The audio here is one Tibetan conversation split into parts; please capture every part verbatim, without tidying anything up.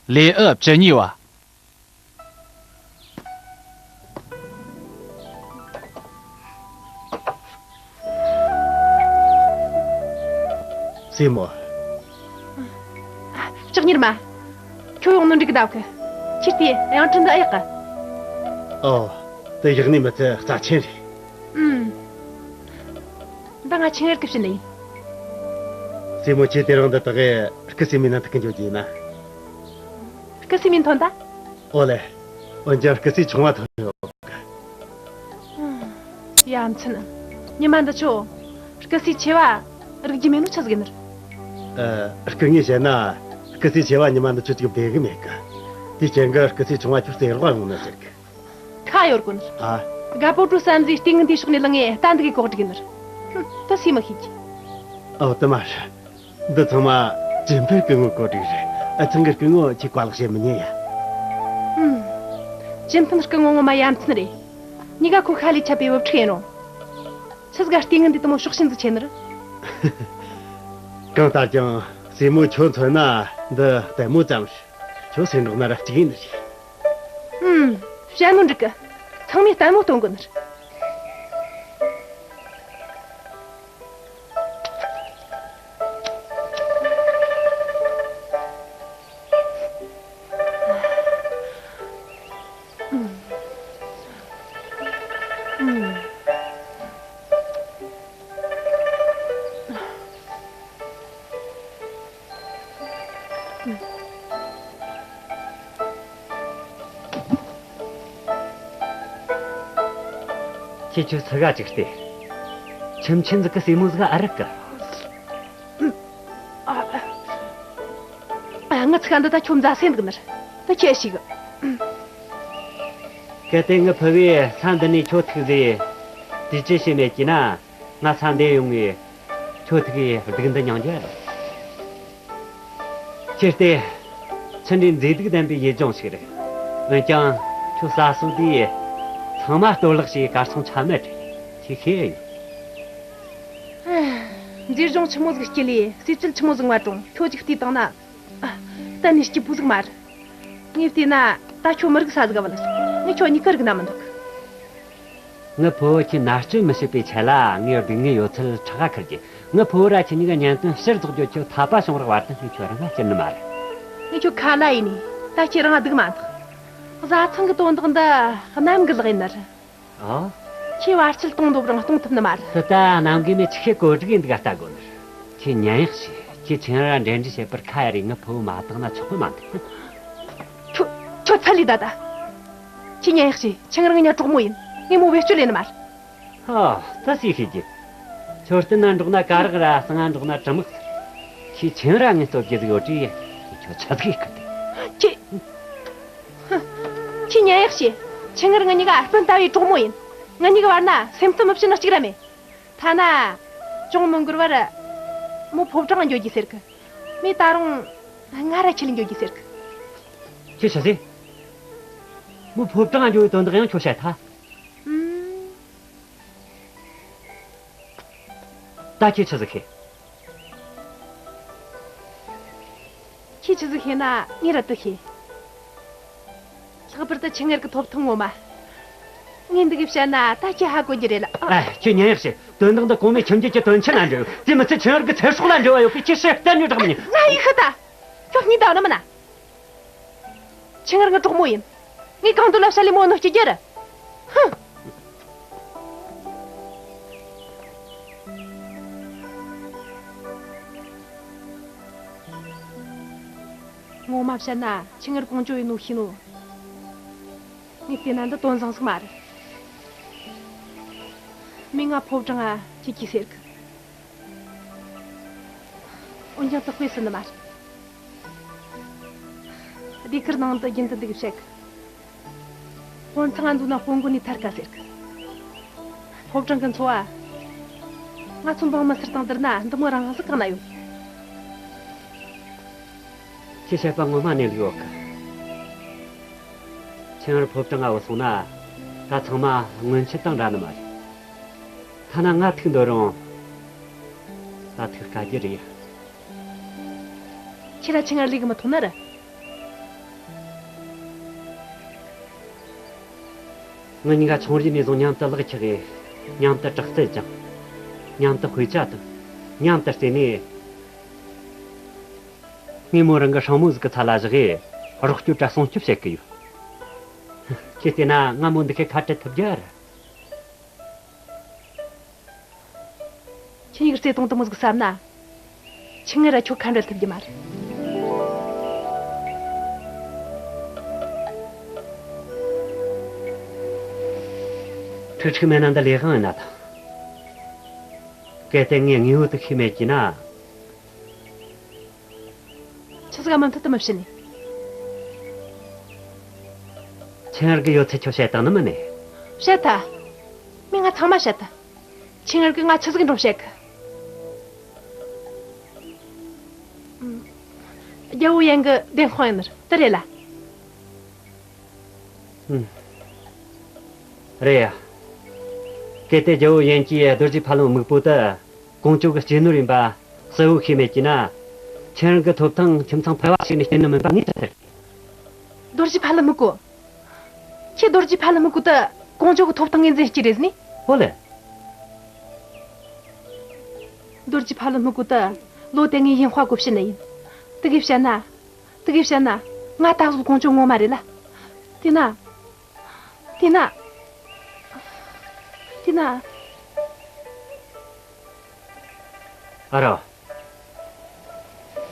ལེའུ་བཅུ་གཉིས་པ། སྲས་མོ། ལྕགས་གཉེར་མ། ཁྱོད་ཡོང་ནོ་འགྲིག་གི་འདུག་གི། ཁྱེད་དེ་གཡང་ཁྲི་འདི་ཨེ་ཡག་གི། ཨོ། དེ་ཡག་ནི་མི་ཚད་རྩ་ཆེན་རེད། ཨུམ། ད་ང་ཆེད་མངགས་གི་བྱིན་ནི་ཡིན། སྲས་མོ་ཁྱེད་དེ་རིང་འདི་དག་གི་སྐུ་སྲས་མིན་ན་ཐུག་གི་འཇོག་གི་ཡིན་ན། སྐུ་སྲས་མིན་ཐོན་ད། ཨོ་ལེ། འོན་ཀྱང་སྐུ་སྲས་ཆུང་བ་ཐོན་ཡོད་གི། ཡ་མཚན། ཉི་མ་འདི་ཆོ། སྐུ་སྲས་ཆེ་བ་རིག་རྒྱུ་མེད་ནོ་ཆི་ཟིག་ནི། ཨ། སྐུ་ངོས་བཤད་ན། སྐུ་སྲས་ཆེ་བ་ཉི་མ་འདི་ཆོ་ཅིག་བསྡད་གི་མེད་གི། དེའི་རྐྱེན་གྱིས་སྐུ་སྲས་ཆུང་བ་ཁྱོད་རྩེ་རོགས་ཡོང་ནི་ཟེར་གི། ཁ་ཡོད་གོ་ནི། ཨ། དགའ་པོ་ཀྲུའུ་བསམ་གཟས་ལྟས་ངན་དེའི་ཕྱོགས་ནས་ལངས་ངེ་ལྟ་འདི་གི་གོག་སྒྲིག་ནི། ད་སུས་མི་ཤེས་གི། ཨོ། དེ་མ་རེད། འདི་ཚང་མ་ཅིན་ཕིན་སྐུ་ངོ་གོ་སྒྲིག་རེད། ཨ། ཚང་གི་སྐུ་ངོ་ཁྱེད་བཀའ་ལག་བྱེད་མི་ཉན་ཡ། ཨུམ། ཅིན་ཕིན་སྐུ་ངོ་ངོ་མ་ཡ་མཚན་རེད། གཉིས་ཀ་ཁོ་ཤ་ལས་ཆད་པའི་བུ་ཕྲུག་ཡིན་རུང་། ཆི་ཟིག་ག་ལྟས་ངན་འདི་དེ་མོ་ཕྱོགས་ཞེན་ཟིག་ཆེ་ནི་རེད། གང་ལྟར་ཀྱང་སྲས་མོ་ཁྱོད་མཚོན་ན་འདི་ལྟད་མོ་ཙམ་རེད། ཁྱོད་སེམས་འགྲོགས་ན་ར་གཅིག་ཡིན་ནི་རེད། ཨུམ། བཤད་ནོ་འགྲིག་གི། ཚང་མས་ལྟད་མོ་སྟོན་དགོས་ནི་རེད། ཁྱེད་ཆོ་ཚི་ག་ཅིག་སྟེ། ཁྱིམ་ཆེན་ཟིག་གི་སྲས་མོ་ཟིག་ཨ་རིག་གི། ཨ། ངི་ཚི་ག་འདི་ད་ཁྱོད་མཛའ་སེམས་འདུག་ནི་རེད། ད་ཁྱེད་ཤིག། གལ་ཏེ་ངི་ཕུ་བོས་ས་འདི་ནས་ཁྱོད་ཐུག་ཟེ། དུས་ཅི་ཞིག་མེད་ཀྱི་ན། ང་ས་འདི་ཡོང་ངས་ཁྱོད་ཐུག་གི་སྡུག་འདི་མྱང་རྒྱུ་རེད། ཁྱེད་དེ་ཆི་འདྲའི་མཛེས་སྡུག་ལྡན་པའི་ཡུལ་ལྗོངས་ཤིག་རེད། འོན་ཀྱང་ཁྱོད་ས་སོ་དེ་ཚང་མ་གཏོར་བརླག་བྱས་གར་སོང་ཆ་མེད་རེད། ཁྱེད་ཤེས་ཡོད། མཛེས་ལྗོངས་ཆི་མོ་ཟིག་སྐྱིད་ལེ། སྲིད་ཇུས་ཆི་མོ་ཟིག་མ་གྲོང་ཁྱོད་ཅིག་བལྟས་བཏང་ན། ཨ། གཏན་ནས་སྐྱིད་པོ་ཟིག་མ་རེད། ངས་བལྟས་ན་ད་ཁྱོད་མི་རིག་ས་ཟིག་ག་བ་ལ། ངས་ཁྱོད་གཉིས་ཀ་རིག་ན་མི་འདུག། ངི་ཕུ་བོ་ཁྱེད་མནར་གཅོད་མི་བྱེད་པའི་ཆེད་ལ་ངས་སྡུག་བསྔལ་ཡོད་ཚད་ཁྲག་ག་ཁུར་གྱི། ངི་ཕུ་བོ་ར་ཁྱེད་གཉིས་ཀ་གཉེན་སྟོན་ཕྱིར་རྫོགས་རྒྱུ་ཁྱོད་འཐད་པ་བྱུང་རག་བར་དུ་ངས་ཁྱོད་རང་ང་སྐྱུར་ནི་མ་རེད། ངས་ཁྱོད་ཁ་ན་ཡིན་ནི། ད་ཁྱེད་རང་སྡུག་མ་འདུག། བཟའ་ཚང་གི་དོན་དག་འདི་གནམ་གི་ལག་ཡིན་ནི་རེད། ཨ། ཁྱེད་བར་ཆད་གཏོང་འདོད་རང་གཏོང་ཐུབ་ནི་མ་རེད། དེ་ལྟ་གནམ་གི་མི་ཆི་ཁེ་གོ་སྒྲིག་ཡིན་འདུག་ལྟ་དགོ་ནི། ཁྱེད་ཉན་ཡག་བྱོས། ཁྱེད་ཆང་ར་འབྲེལ་འདྲིས་བྱེད་པར་ཁ་ཡ་རེ། ངི་ཕུ་བོ་མ་བཏང་ན་ཆོག་གི་མ་འདུག། ཁྱོད་ཁྱོད་ཚ་ལི་ད་ད། ཁྱེད་ཉན་ཡག་བྱོས། ཆང་ར་ང་གྲོགས་མོ་ཡིན། ངས་མོ་བེད་སྤྱོད་ལས་ནི་མ་རེད། ཧ། ད་སུས་ཤེས་ཀྱི། མཆོད་རྟེན་ན་འགྲོགས་ན་ཀ་རག་ར། གསང་ང་འགྲོགས་ན་གྲི་དམག། ཁྱེད་ཆང་ར་ངས་སྟོབས་ཀྱི་ཟིག་ཡོད་དྲིས། ཁྱོད་ཆ་ཟིག་ཡིན་ཁུར་ཏེ། ཁྱེད། ཁྱེད་ཉན་ཡག་བྱོས། ཆང་ར་ང་གཉིས་ཀ་སྤུན་ལྟ་བུའི་གྲོགས་མོ་ཡིན། ང་གཉིས་ཀ་བར་ན་སེམས་གཏམ་མི་བཤད་ན་གཅིག་ར་མེད། ཐ་ན། ཅུང་མི་འགོར་བར། མོ་ཕོ་བྲང་འགྱོ་རྒྱུ་ཟེར་གི། མོས་ད་རུང་ང་ར་ཁྲིད་ལ་འགྱོ་རྒྱུ་ཟེར་གི། ཁྱོད་ཆི་ཟེར། མོ་ཕོ་བྲང་འགྱོ་བའི་དོན་དག་ཡང་ཁྱོད་བཤད་ཐལ། ཨུམ། ད་ཁྱོད་ཆི་ཟིག་ཤེས། ཁྱོད་ཆི་ཟིག་ཤེས་ན་ངས་ར་དེ་ཤེས། ལྷག་པར་དུ་ཆིང་ངེར་གི་ཐོབ་ཐང་ངོ་མ། ངས་འདི་གི་བཤད་ན་ད་ཁྱོད་ཧ་གོ་རྒྱུ་རེད་ལ། ཨ། ཁྱོད་ཉན་ཡག་བྱོས། དོན་དག་འདི་གོང་མའི་ཁྱིམ་རྒྱུད་ཀྱི་དོན་ཆེན་ལ་འབྲེལ་ཡོད། དེ་མི་ཚད་ཆིང་ངེར་གི་ཚེ་སྲོག་ལ་འབྲེལ་བ་ཡོད་པས་ཁྱོད་ཕྱིར་གཏན་ནས་བསྒྲགས་མི་ཉན། ང་ཡི་ཤི་ད། ཁྱོད་སྙིང་འདོགས་ནི་མིན་ན། ཆིང་ངེར་ངའི་གྲོགས་མོ་ཡིན། ངས་གང་འདོད་ལ་བཤད་ལས་མོ་གནོད་སྐྱེལ་རྒྱུ་རེད། ཧུམ། ངོ་མ་བཤད་ན་ཆིང་ངེར་ཀོང་ཇོ་ཡི་ནོ་ཤི་ནོ། ངས་བལྟས་ན་འདི་དོན་བཟང་ཟིག་མ་རེད། མོས་ང་ཕོ་བྲང་ང་ཁྲིད་རྒྱུ་ཟེར་གི། འོན་ཀྱང་དེ་དཔེ་སྲིད་ནི་མ་རེད། ཟློས་གར་ནང་དུ་རྒྱུན་དུ་འདི་གི་བཤད་གི། དཔོན་ཚང་ང་འདུག་ན་དཔོན་མགོ་ནས་ཐར་དཀའ་ཟེར་གི། ཕོ་བྲང་གི་འཚོ་བ། ང་ཚོ་འབངས་མི་སེར་དང་བསྡུར་ན་འདི་མོ་རང་དབང་ཟིག་གང་ན་ཡོད། ཁྱེད་བཤད་པ་ངོ་མ་གནས་ལུགས་ཡོད་གི། ཆིང་ངེར་ཕོ་བྲང་ང་བུད་སོང་ན། ད་ཚང་མ་སྔོན་ཆད་དང་འདྲ་ནི་མ་རེད། ཐ་ན་ང་ཐུག་འདོད་རུང་། ད་ཐུག་དཀའ་རྒྱུ་རེད། ཁྱེད་ར་ཆི་ངར་ལས་གི་མི་ཐོང་ན་ར། ང་གཉིས་ཀ་ཆུང་རིས་ནས་བཟུང་མཉམ་དུ་ལག་ཆགས་གི། མཉམ་དུ་དྲག་རྩལ་སྦྱངས། མཉམ་དུ་དཔེ་ཆ་བཏོན། མཉམ་དུ་བརྩེས་ནས། ངས་མོ་རང་གི་སྲིང་མོ་ཟིག་གི་ཚབ་ལ་བཞག་གི་རོགས་སྐྱོར་དྲ་སྲུང་སྐྱོབ་བྱེད་གི་ཡོད། ཁྱེད་བལྟས་ན་ང་མོ་འདི་ཁའི་ཁ་བྲལ་ཐུབ་རྒྱུ་རེད། ཁྱེད་གཉིས་ཀྱི་བརྩེ་དུང་དུ་མོ་ཟིག་བསམ་ན། ཁྱེད་ངར་ར་ཁྱོད་ཁ་འབྲལ་ཐུབ་རྒྱུ་མ་རེད། ཁྲིག་ཁྲིག་མེད་ན་འདི་ལས་དབང་ཡིན་ན་ཐང་། གལ་ཏེ་ངས་དངོས་པོ་དེ་ཤེས་མེད་ཀྱི་ན། ཆི་ཟིག་ག་མུ་མཐུད་དུ་མི་བཤད་ནི། ཆེན་ངར་གི་ཡོད་ཚད་ཁྱོད་བཤད་བཏང་ནི་མིན་ནི། བཤད་ཐལ། མོས་ང་ཚང་མ་བཤད་ཐལ། ཆེན་ངར་གི་ང་ཆི་ཟིག་འགྲོ་བཤད་གི། རྒྱལ་བོ་ཡན་གི་བདེན་དཔང་ཡིན་ནི་དེ་རེད་ལ། ཨུམ། རེད་ཡ། གལ་ཏེ་རྒྱལ་བོ་ཡན་གྱིས་རྡོ་རྗེ་ཕ་ལམ་སྨུག་པོ་དེ་ཀོང་ཇོ་གི་གཅེས་ནོར་ཡིན་པ་གསལ་བོ་ཤེས་མེད་ཀྱི་ན། ཁྱེད་རང་གི་ཐོབ་ཐང་ཁྱིམ་ཚང་ཕལ་བ་ཞིག་ནས་སྐྱེལ་ནི་མིན་པ་ངས་ཅི་ཟེར། རྡོ་རྗེ་ཕ་ལམ་སྨུག་པོ། ཁྱེད་རྡོ་རྗེ་ཕ་ལམ་སྨུག་པོ་དེ་ཀོང་ཇོ་གི་ཐོབ་ཐང་ངོས་འཛིན་སྐྱེས་རེད་ཟེར་ནི། ཨོ་ལེ། རྡོ་རྗེ་ཕ་ལམ་སྨུག་པོ་དེ་ལོ་དེ་ངའི་ཡིན་དཔའ་གོ་བྱིན་ནི་ཡིན། དེ་གིས་བཤད་ན། དེ་གིས་བཤད་ན། ང་ད་གཟོད་ཀོང་ཇོ་ངོ་མ་རེད་ལ། དེ་ན། དེ་ན། དེ་ན། ཨ་རོ།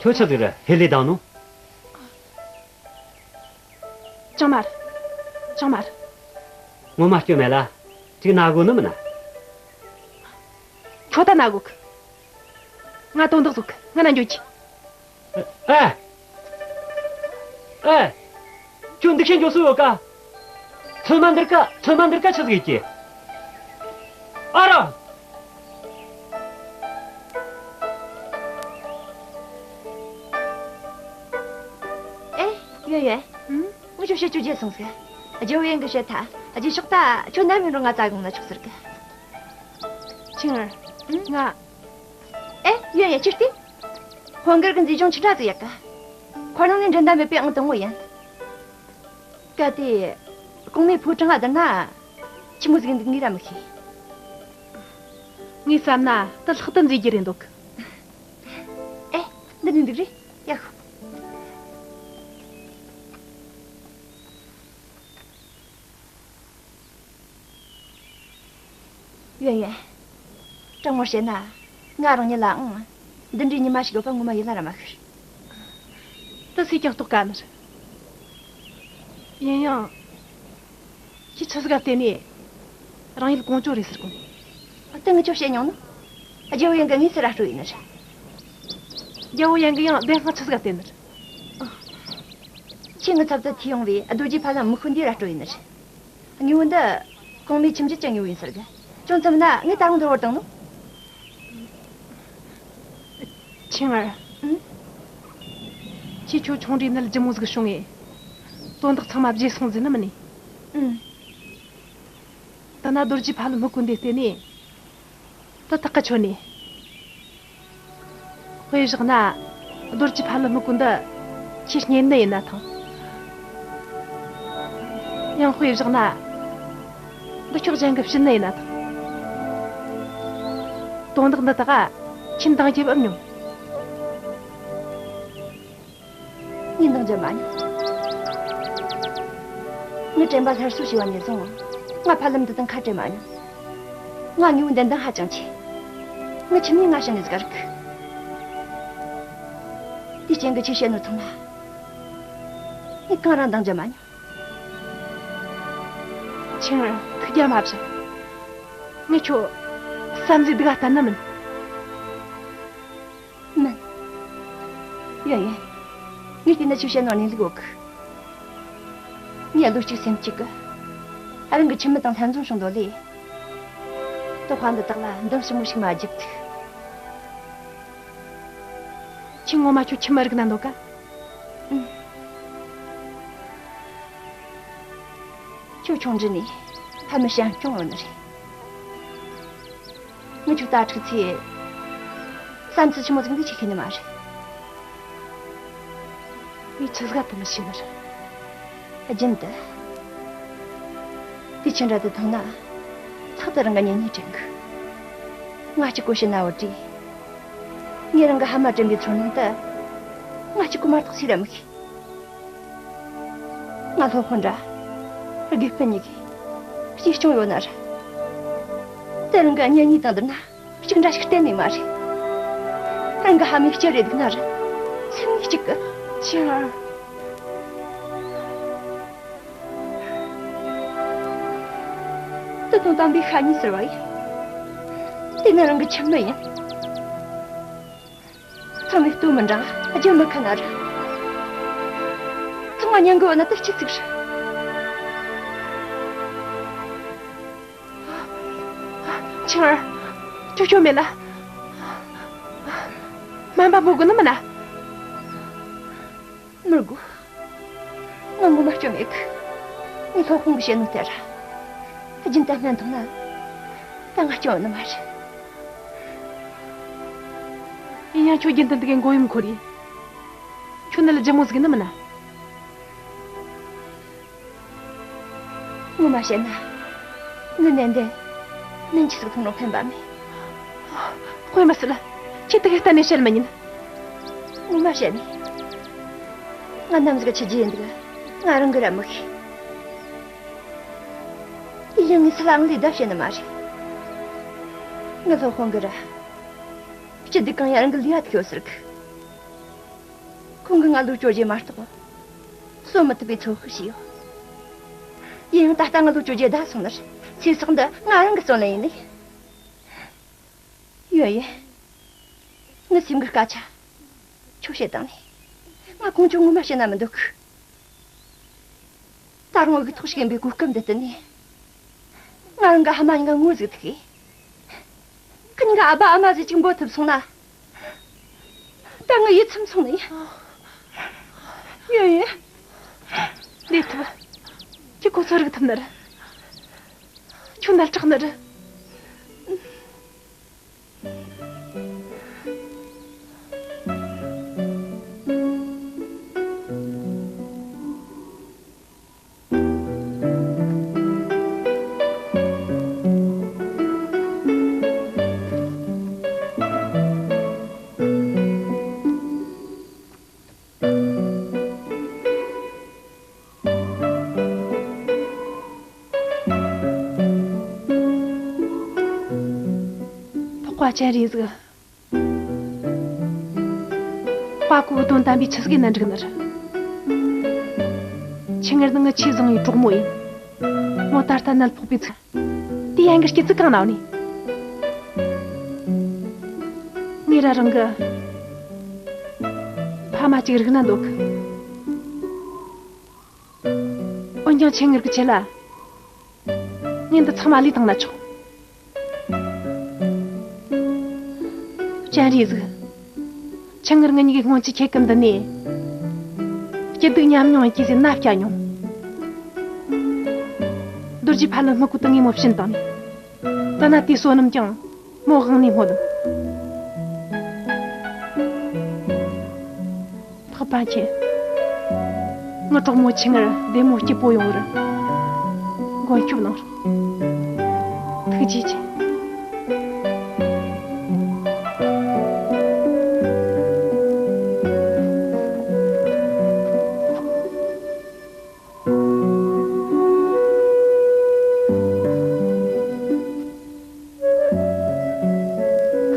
ཁྱོད་ཆི་ཟིག་རེད་ཧེ་ལས་བཏང་ནོ། ཅང་མ་རེད། ཅང་མ་རེད། ངོ་མ་སྐྱོན་མེད་ལ། ཅིག་ན་གོ་ནི་མིན་ན། ཁྱོད་ད་ན་གོ་གི། ང་དོན་དག་ཟིག་གི། ང་ན་འགྱོ་གི། ཨེ། ཨེ། ཁྱོད་འདི་ཁྱེད་འགྱོ་སྲོལ་ཡོད་ཀ། ཚོད་མ་འདིར་ཀ། ཚོད་མ་འདིར་ཀ་ཆི་ཟིག་ཡིན་གྱི། ཨ་ར། ཨེ། ཡོན་ཡོན། ཨུམ། ངས་ཁྱོད་བཤད་རྒྱུ་བརྗེད་སོང་ཟིག། རྒྱལ་བོ་ཡན་གི་བཤད་ཐལ། རྗེས་ཕྱོགས་ད་ཁྱོད་ནམ་ཡིན་རུང་ང་བཙལ་གི་འོང་ན་ཆོག་ཟེར་གི། ཆིང་ཨར། ཨུམ། ང་། ཨེ། ཡོན་ཡོན། ཅི་སྟེ། ཧོན་གར་གི་མཛེས་ལྗོངས་ཆི་འདྲ་ཟིག་ཡོད་ག། ཁོ་རང་ནི་འགྲན་ཟླ་མེད་པའི་ཨང་དང་པོ་ཡིན། གལ་ཏེ་གོང་མའི་ཕོ་བྲང་ང་བསྡད་ན་ཆི་མོ་ཟིག་འདུག་ངས་ར་མི་ཤེས། ངས་བསམ་ན་དེ་ལྷག་ཏུ་མཛེས་རྒྱུ་རེད་འདུག། ཨེ། འདི་ནི་འདུག་རེད། ཡ་ཧུ། ཡོན་ཡོན། དྲང་མོ་བཤད་ན། ང་རང་ཉིད་ལའང་འདི་འདྲའི་ཉི་མ་ཞིག་ཡོད་པ་ངོ་མ་ཡིད་ལ་ར་མ་ཤར། དེ་སུས་ཀྱང་རྟོགས་དཀའ་ནི་རེད། ཡིན་ཡང་། ཁྱེད་ཆི་ཟིག་ག་བལྟས་ནས་རང་ཡུལ་ཀོང་ཇོ་རེད་ཟེར་གོ་ནི། དེ་ངས་ཁྱོད་བཤད་མྱོང་ནི། རྒྱལ་བོ་ཡན་གི་དངོས་སུ་ར་སྤྲོད་ཡིན་ནི་རེད། རྒྱལ་བོ་ཡན་གི་ཡང་བདེན་དཔང་ཆི་ཟིག་ག་བལྟས་ནི་རེད། ཁྱེད་ངའི་ཚབ་ཏུ་ཐུག་ཡོང་བའི་རྡོ་རྗེ་ཕ་ལམ་སྨུག་པོ་འདི་ར་སྤྲོད་ཡིན་ནི་རེད། དངོས་པོ་འདི་གོང་མའི་ཁྱིམ་རྒྱུད་ཀྱི་དངོས་པོ་ཡིན་ཟེར་གི། ཅུང་ཙམ་ན་ངས་ད་རུང་འདོར་བར་བཏང་ནོ། ཆིང་ཨར། ཨུམ། ཁྱེད་ཁྱོད་ཆུང་དུས་ནད་ལྗིད་མོ་ཟིག་བྱུང་ངས། དོན་དག་ཚང་མ་བརྗེད་སོང་ཟེར་ནི་མིན་ནི། ཨུམ། ད་ན་རྡོ་རྗེ་ཕ་ལམ་སྨུག་པོ་འདི་བལྟས་ནས། ད་ཐག་གི་ཆོད་ནས། དཔེ་བཞག་ན། རྡོ་རྗེ་ཕ་ལམ་སྨུག་པོ་འདི་ཁྱེད་རྙེད་ནི་ཡིན་ན་ཐང་། ཡང་དཔེ་བཞག་ན། འདི་ཁྱོད་གཞན་གྱིས་བྱིན་ནི་ཡིན་ན་ཐང་། དོན་དག་འདི་དག་ཁྱེད་འདང་རྒྱབ་ཨེ་མྱོང་། ངས་འདང་རྒྱབ་མ་མྱོང་། ངའི་དྲན་པ་སླར་གསོ་བྱས་པ་ནས་བཟུང་། ང་ཕ་ལམ་འདི་དང་ཁ་བྲལ་མ་མྱོང་། ང་དངོས་པོ་འདི་འདང་ཧ་ཅང་ཆེ། ངའི་ཁྱིམ་ནས་ང་ཕྱི་ནས་ཟིག་རིག། དེའི་རྐྱེན་གྱིས་ཁྱེད་བཤད་ནོ་ཚང་མ། ངས་གང་རང་འདང་རྒྱབ་མ་མྱོང་། ཆིང་ཨར། ཐུགས་རྒྱལ་མ་བཞེངས། ངས་ཁྱོད་བསམ་གཟས་སྡུག་ག་གཏན་ནི་མིན། མིན། ཡོན་ཡོན། ངས་བལྟས་ན་ཁྱོད་བཤད་ནོ་གནས་ལུགས་ཡོད་གི། ངས་བློ་གཅིག་སེམས་གཅིག་གི། རང་གི་ཁྱིམ་མི་དང་ལྷན་འཛོམས་བྱུང་དོ་ལས། དོགས་པ་འདི་དག་ལ་འདང་ཞིབ་མོ་ཞིག་མ་རྒྱབ་ཐུབ། ཁྱེད་ངོ་མ་ཁྱོད་ཁྱིམ་མི་རིག་ན་འདོད་ག། ཨུམ། ཁྱོད་ཆུང་དུས་ནས་ཕ་མའི་ཞན་སྐྱོང་ཡོད་ནི་རེད། ངས་ཁྱོད་ད་ཕྲུག་ཚེ། བསམ་ཚུལ་ཆི་མོ་ཟིག་འདི་ཁྱེད་ཤེས་ནི་མ་རེད། ངས་ཆི་ཟིག་ག་དེ་མི་ཤེས་ནི་རེད། རྒྱུན་དུ། དུས་ཆེན་འདྲ་དེ་མཐོང་ན། ལྷག་ཏུ་རང་གི་གཉེན་ཉེ་དྲན་གི། ང་གཅིག་པོ་ཕྱིན་ན་བོ་བྲིས། ངས་རང་གི་ཕ་མ་དྲན་པའི་ཚོར་སྣང་དེ། ང་གཅིག་པོ་མ་གཏོགས་སུས་ར་མི་ཤེས། ང་སློབ་དཔོན་འདྲ། དགེ་སྤུན་གཉིས་ཀྱིས་གཅེས་སྐྱོང་ཡོད་ན་ར། དེ་རང་གི་གཉེན་ཉེ་དང་བསྡུར་ན། གཅིག་འདྲ་ཞིག་གཏན་ནས་མ་རེད། རང་གི་ཕ་མའི་སྤྱི་རེད་འདུག་ན་ར། སེམས་ནས་གཅིག་གི། ཆེ་བ། དེ་དང་དམ་པའི་ཤ་ཉེ་ཟེར་བ་ཡིན། དེ་ནི་རང་གི་ཁྱིམ་མི་ཡིན། ཚང་མས་ལྟོས་མི་འདྲ་རྒྱུ་མི་ཁ་ན་ར། ཚང་མ་ཉན་གི་བ་ན་དེ་སྐྱིད་ཚིག་རེད། ཆང་ཨར། ཅོ་ཅོ་མེད་ལ། སྨན་པ་འབོད་དགོས་ནི་མིན་ན། མི་དགོས། ང་ངོ་མ་སྐྱོན་མེད་གི། ངས་སློབ་དཔོན་གྱིས་བཤད་ནོ་དེ་ར། རྒྱུན་ལྟར་སྨན་འཐུང་ན། ད་ང་སྐྱོན་ནི་མ་རེད། ཡིན་ཡང་ཁྱོད་རྒྱུན་དུ་འདི་གའི་མགོ་ཡོམ་འཁོར་ཡིན། ཁྱོད་ནི་ལ་ལྗིད་མོ་ཟིག་ནི་མིན་ན། ངོ་མ་བཤད་ན། ངའི་ནན་ཏན། ནན་ཆི་ཟིག་ཐུང་རུང་ཕན་པ་མེད། དཔེ་མི་སྲིད། ཁྱེད་དེ་ག་གཏན་ནས་བཤད་མི་ཉན། ངོ་མ་བཤད་ནས། ང་ནམ་ཟིག་ཆི་རྒྱུ་ཡིན་འདུག་ང་རང་གི་ར་མི་ཤེས། ཡིན་ཡང་ངས་སུ་ལའང་ལས་བརྡ་བཤད་ནི་མ་རེད། ངའི་སློབ་དཔོན་གི་ར། སྐྱིད་སྡུག་གང་ཡང་རང་གི་ལུས་ཡ་ཐུག་ཡོད་ཟེར་གི། ཁོང་གིས་ང་ལོ་བཅོ་བརྒྱད་མ་གཏོགས་གསོ་མི་ཐུབ་པའི་ཚོད་དཔག་བྱས་ཡོད། ཡིན་ཡང་ད་ལྟ་ང་ལོ་བཅོ་བརྒྱད་ཟླ་སོང་ནར་ཚེ་སྲོག་འདི་ང་རང་གི་བརྩོན་ལེན་ཡིན་ནི། ཡོན་ཡོན། ངའི་སེམས་ཀྱི་སྐད་ཆ་ཁྱོད་བཤད་དང་ནི། ང་ཀོང་ཇོ་ངོ་མ་བཤད་ན་མི་འདོད་གི། ད་རུང་དབུགས་ཐོག་ཞིག་ཡིན་པའི་གོ་སྐབས་འདི་བསྟུན་ནས། ང་རང་གི་ཕ་མ་གཉིས་ཀ་ངོ་ཟིག་ཐུག་གི། ཁི་གཉིས་ཀ་ཨ་ཕ་ཨ་མ་ཟིག་ཅིག་འབོད་ཐུབ་སོང་ན། ད་ངའི་ཡིད་ཚིམ་སོང་ནི། ཡོན་ཡོན། ལས་ཐུབ། ཁྱེད་ཁོ་ཚོ་རིག་ཐུབ་ནི་རེད། ཁྱོད་ནལ་དྲག་ནི་རེད། ཕོག་པ་ཅན་རེད་ཟིག་པ་ཀོ་གི་དོན་དམ་པའི་ཆི་ཟིག་ཡིན་ན་འགྲིག་ནི་རེད། ཆི་ངེར་ནི་ངི་ཆེས་བཟང་བའི་གྲོགས་མོ་ཡིན། མོ་ད་ལྟ་ནད་ཕོག་པའི་ཚེ། དེ་ཡན་གི་སྐྱིད་ཚིག་གང་ན་ནི། ངས་ར་རང་གི་ཕ་མ་གཅིག་རིག་ན་འདོད་གི། འོན་ཀྱང་ཆེ་ངེར་གི་ཆེད་ལ། ངས་འདི་ཚང་མ་ལས་བཏང་ན་ཆོག་ཅན་རེད་ཟིག་ཆང་ངར་ང་གཉིས་ཀྱི་སྔོན་གྱི་ཁྱེད་ཀྱི་འདི་ནས། སྐྱིད་སྡུག་མཉམ་མྱོང་ཡིན་གྱི་ཟེར་ན་བྱ་མྱོང་། རྡོ་རྗེ་ཕ་ལུ་སྨུ་གུ་དུ་ངས་མོ་བྱིན་བཏང་ནས། ད་ན་དེའི་བསོད་ནམས་ཀྱང་མོ་དབང་ནས་སྨོ་དང་། འཕགས་པ་མཁྱེན། ངའི་གྲོགས་མོ་ཆེ་ངར་བདེ་མོ་སྐྱིད་པོ་ཡོང་བར་མགོན་སྐྱོབ་གནང་རོགས། ཐུགས་རྗེ་ཆེ།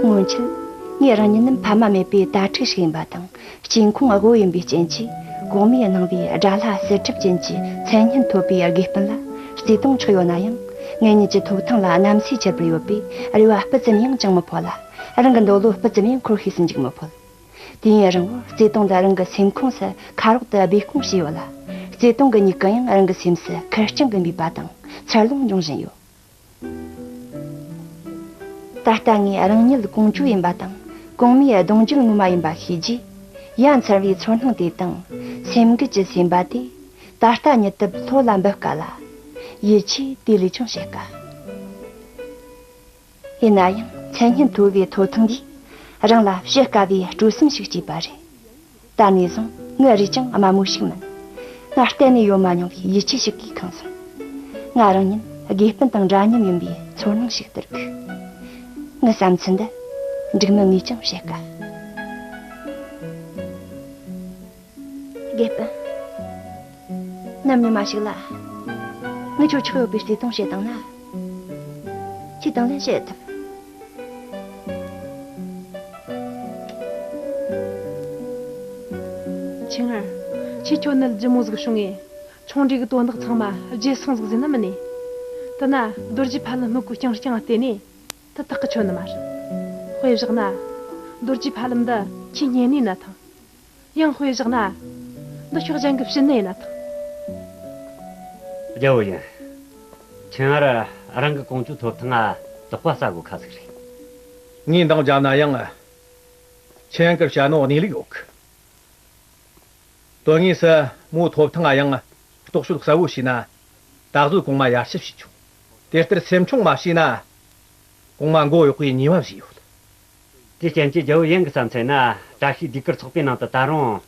སྔོན་ཆད་ངས་རང་ཉིད་ནི་ཕ་མ་མེད་པའི་དྭ་ཕྲུག་ཞིག་ཡིན་པ་དང་། སྐྱེ་ཁུངས་དབུལ་ཡིན་པའི་རྐྱེན་གྱིས། གོང་མའི་གནང་བའི་དགྲ་ལྷ་གསེར་ཁྲབ་ཅན་གྱི་མཚན་སྙན་ཐོབ་པའི་དགེ་སྤུན་ལ་བརྩེ་དུང་ཆགས་ཡོད་ན་ཡང་། ངེད་གཉིས་ཀྱི་ཐོབ་ཐང་ལ་གནམ་སའི་ཁྱད་པར་ཡོད་པས། རེ་བ་སྤུ་ཙམ་ཡང་བཅངས་མི་ཕོད་ལ། རང་གི་འདོད་བློ་སྤུ་ཙམ་ཡང་འཁོར་ཤེས་སུ་འཇུག་མི་ཕོད། དུས་ཡུན་རིང་བོར་བརྩེ་དུང་འདི་རང་གི་སེམས་ཁོངས་སུ་ཁ་རོག་ཏུ་སྦས་སྐུང་བྱས་ཡོད་ལ། བརྩེ་དུང་གི་མྱུ་གུ་ཡང་རང་གི་སེམས་སུ་ཁེར་རྐྱང་གི་འབུས་པ་དང་འཚར་ལོངས་འབྱུང་བཞིན་ཡོད། ད་ལྟ་ངས་རང་ཉིད་ཀོང་ཇོ་ཡིན་པ་དང་གོང་མའི་གདུང་རྒྱུད་ངོ་མ་ཡིན་པ་ཤེས་རྗེས། ཡ་མཚར་བའི་ཚོར་སྣང་དེ་དང་སེམས་འགུལ་གྱི་སེམས་པ་དེ་ད་ལྟ་ཉིད་དུ་ལྷོད་ལ་འབུད་དཀའ་ལ། ཡིད་ཆེས་དེ་ལས་ཀྱང་བྱེད་དཀའ། ཡིན་ན་ཡང་མཚན་སྙན་ཐོབ་པའི་ཐོབ་ཐང་གིས་རང་ལ་བྱེད་དཀའ་བའི་སྤྲོ་སེམས་ཤིག་སྐྱེས་པ་རེད། ད་ནས་བཟུང་ངའི་རུས་ཀྱང་དམའ་མོ་ཞིག་མིན། ང་གཏན་ནས་ཡོད་མ་མྱོང་བའི་ཡིད་ཆེས་ཤིག་གིས་ཁེངས་སོང་། ང་རང་ཉིད་དགེ་སྤུན་དང་འདྲ་མཉམ་ཡིན་པའི་ཚོར་སྣང་ཞིག་སྟེར་གི། ངའི་བསམ་ཚུལ་འདི་འགྲིག་མིན་ངས་ཀྱང་བཤད་དཀའ། དགེ་སྤུན། ནམ་ཉི་མ་ཞིག་ལ། ངས་ཁྱོད་ཆགས་ཡོད་པའི་བརྩེ་དུང་བཤད་བཏང་ན། ཁྱེད་དང་ལེན་བྱེད་ཐུབ། ཆིང་ཨར། ཁྱེད་ཁྱོད་ནད་ལྗིད་མོ་ཟིག་བྱུང་ངས། ཆུང་འདྲིས་གི་དོན་དག་ཚང་མ་བརྗེད་སོང་ཟིག་ཟེར་ན་མིན་ནས། དེ་ན་རྡོ་རྗེ་ཕ་ལམ་སྨུག་གུ་རྐྱང་རྐྱང་བལྟས་ནས། དེ་དག་གི་ཆོད་ནི་མ་རེད། དཔེ་བཞག་ན། རྡོ་རྗེ་ཕ་ལམ་འདི་ཁྱེད་གཉེན་ནས་ན་ཐང་། ཡང་དཔེ་བཞག་ན། འདི་ཕྱོགས་གཞན་གྱི་ཕྱི་ནས་ན་ཐང་། རྒྱལ་བོ་ཡིན། ཆིང་ཨར་རང་གི་ཀོང་ཇོ་ཐོབ་ཐང་ང་དོགས་པ་ཟ་དགོས་ཁ་ཟིག་རེད། ངས་འདང་བརྒྱབ་ན་ཡང་། ཆིང་ཨར་གི་བཤད་ནོ་གནས་ལུགས་ཡོད་གི། དོན་དངོས་སུ་མོའི་ཐོབ་ཐང་ང་ཡང་རྟོག་དཔྱོད་གསལ་བོ་བྱས་ན། ད་གཟོད་གོང་མ་ཡར་ཞུ་བྱེད་ཆོག་དེ་ལྟར་སེམས་ཆུང་མ་བྱས་ན། གོང་མ་མགོ་གཡོག་པའི་ཉེས་པ་བཟོས་ཡོད། དེའི་རྐྱེན་གྱིས་རྒྱལ་བོ་ཡིན་གྱི་བསམ་ཚུལ་ན། བཀྲ་ཤིས་ཟློས་གར་ཚོགས་པའི་ནང་དུ་ད་རུང་